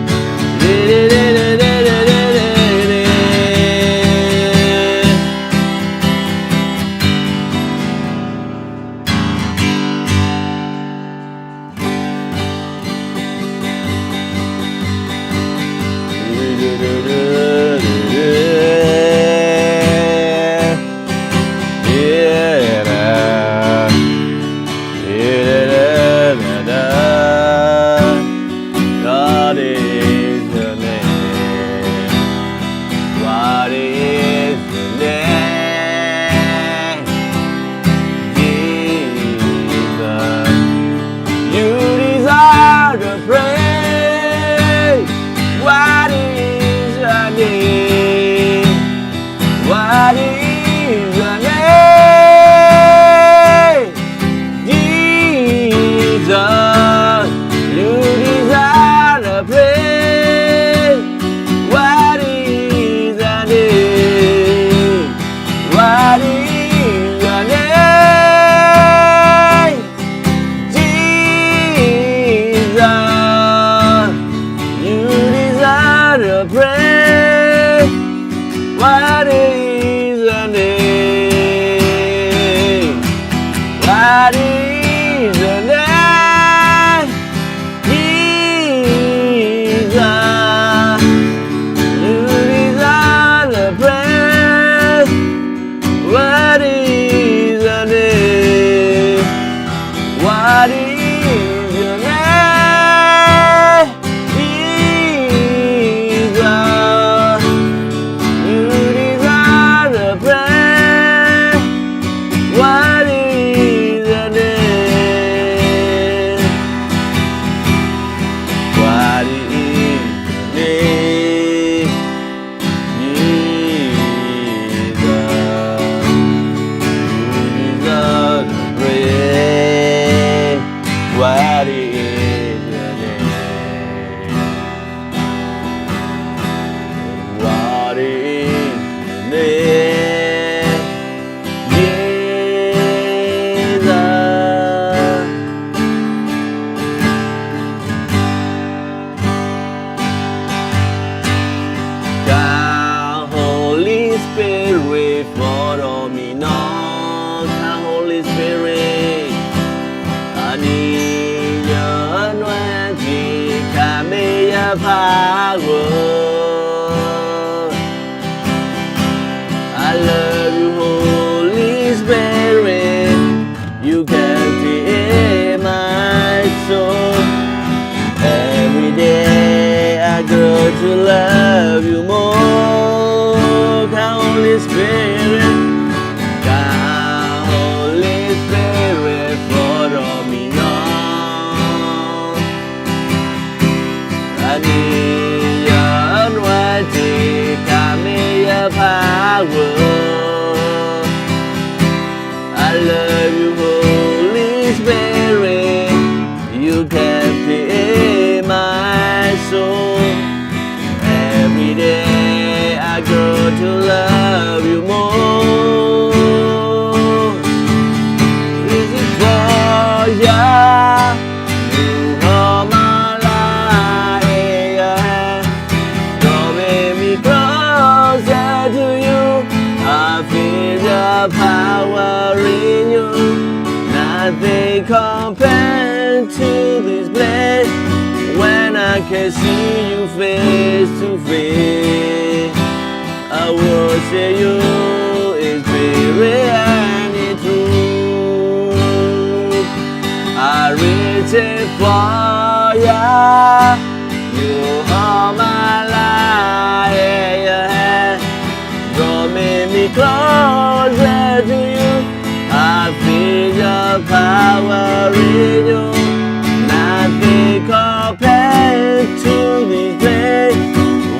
power. I love you, Holy Spirit. You can fill my soul. Every day I grow to love you more. Come, Holy Spirit. Come, Holy Spirit, follow me on. I need your anointing, come in your power. I love you, Holy Spirit. You can fill my soul. Every day I grow to love you more. This is for you. You hold my life in your hand. Draw me closer to you. I feel your power in you. Nothing compared to this place. When I can see you face to face, I worship you in spirit and in truth. I reach it for you. You hold my life in your hand. Draw me closer to you. I feel your power in you. Nothing compared to this place.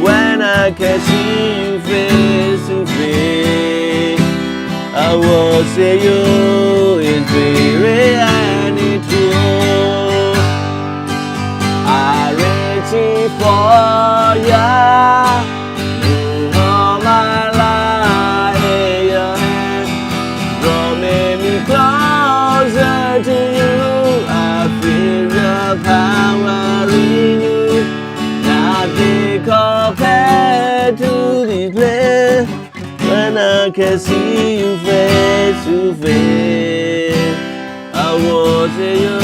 When I can see you face to face, I worship you in spirit and in truth. I reach it for you. You hold my life in your hand. Draw me closer to you. I feel your power in you. Nothing compared to this place. When I can see you face to face, I worship you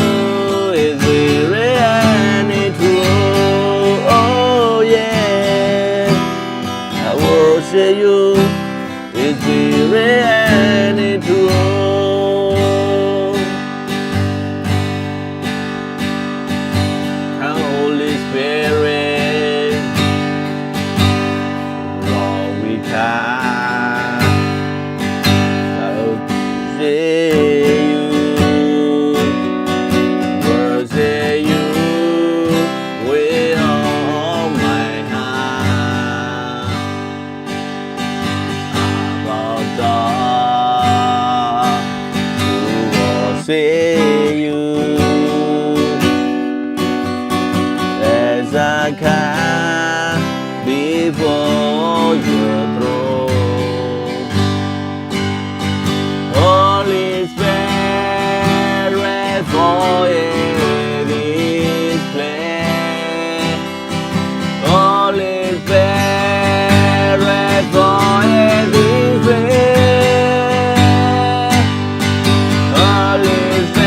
in spirit and in truth. Oh yeah, I worship you in spirit and in truth. Come, Holy Spirit, Lord, we come. Worship you, worship you with all my heart. I bow down to worship you as I come before your throne. Holy Spirit, fall in this place. Holy Spirit, fall in this place. Holy Spirit,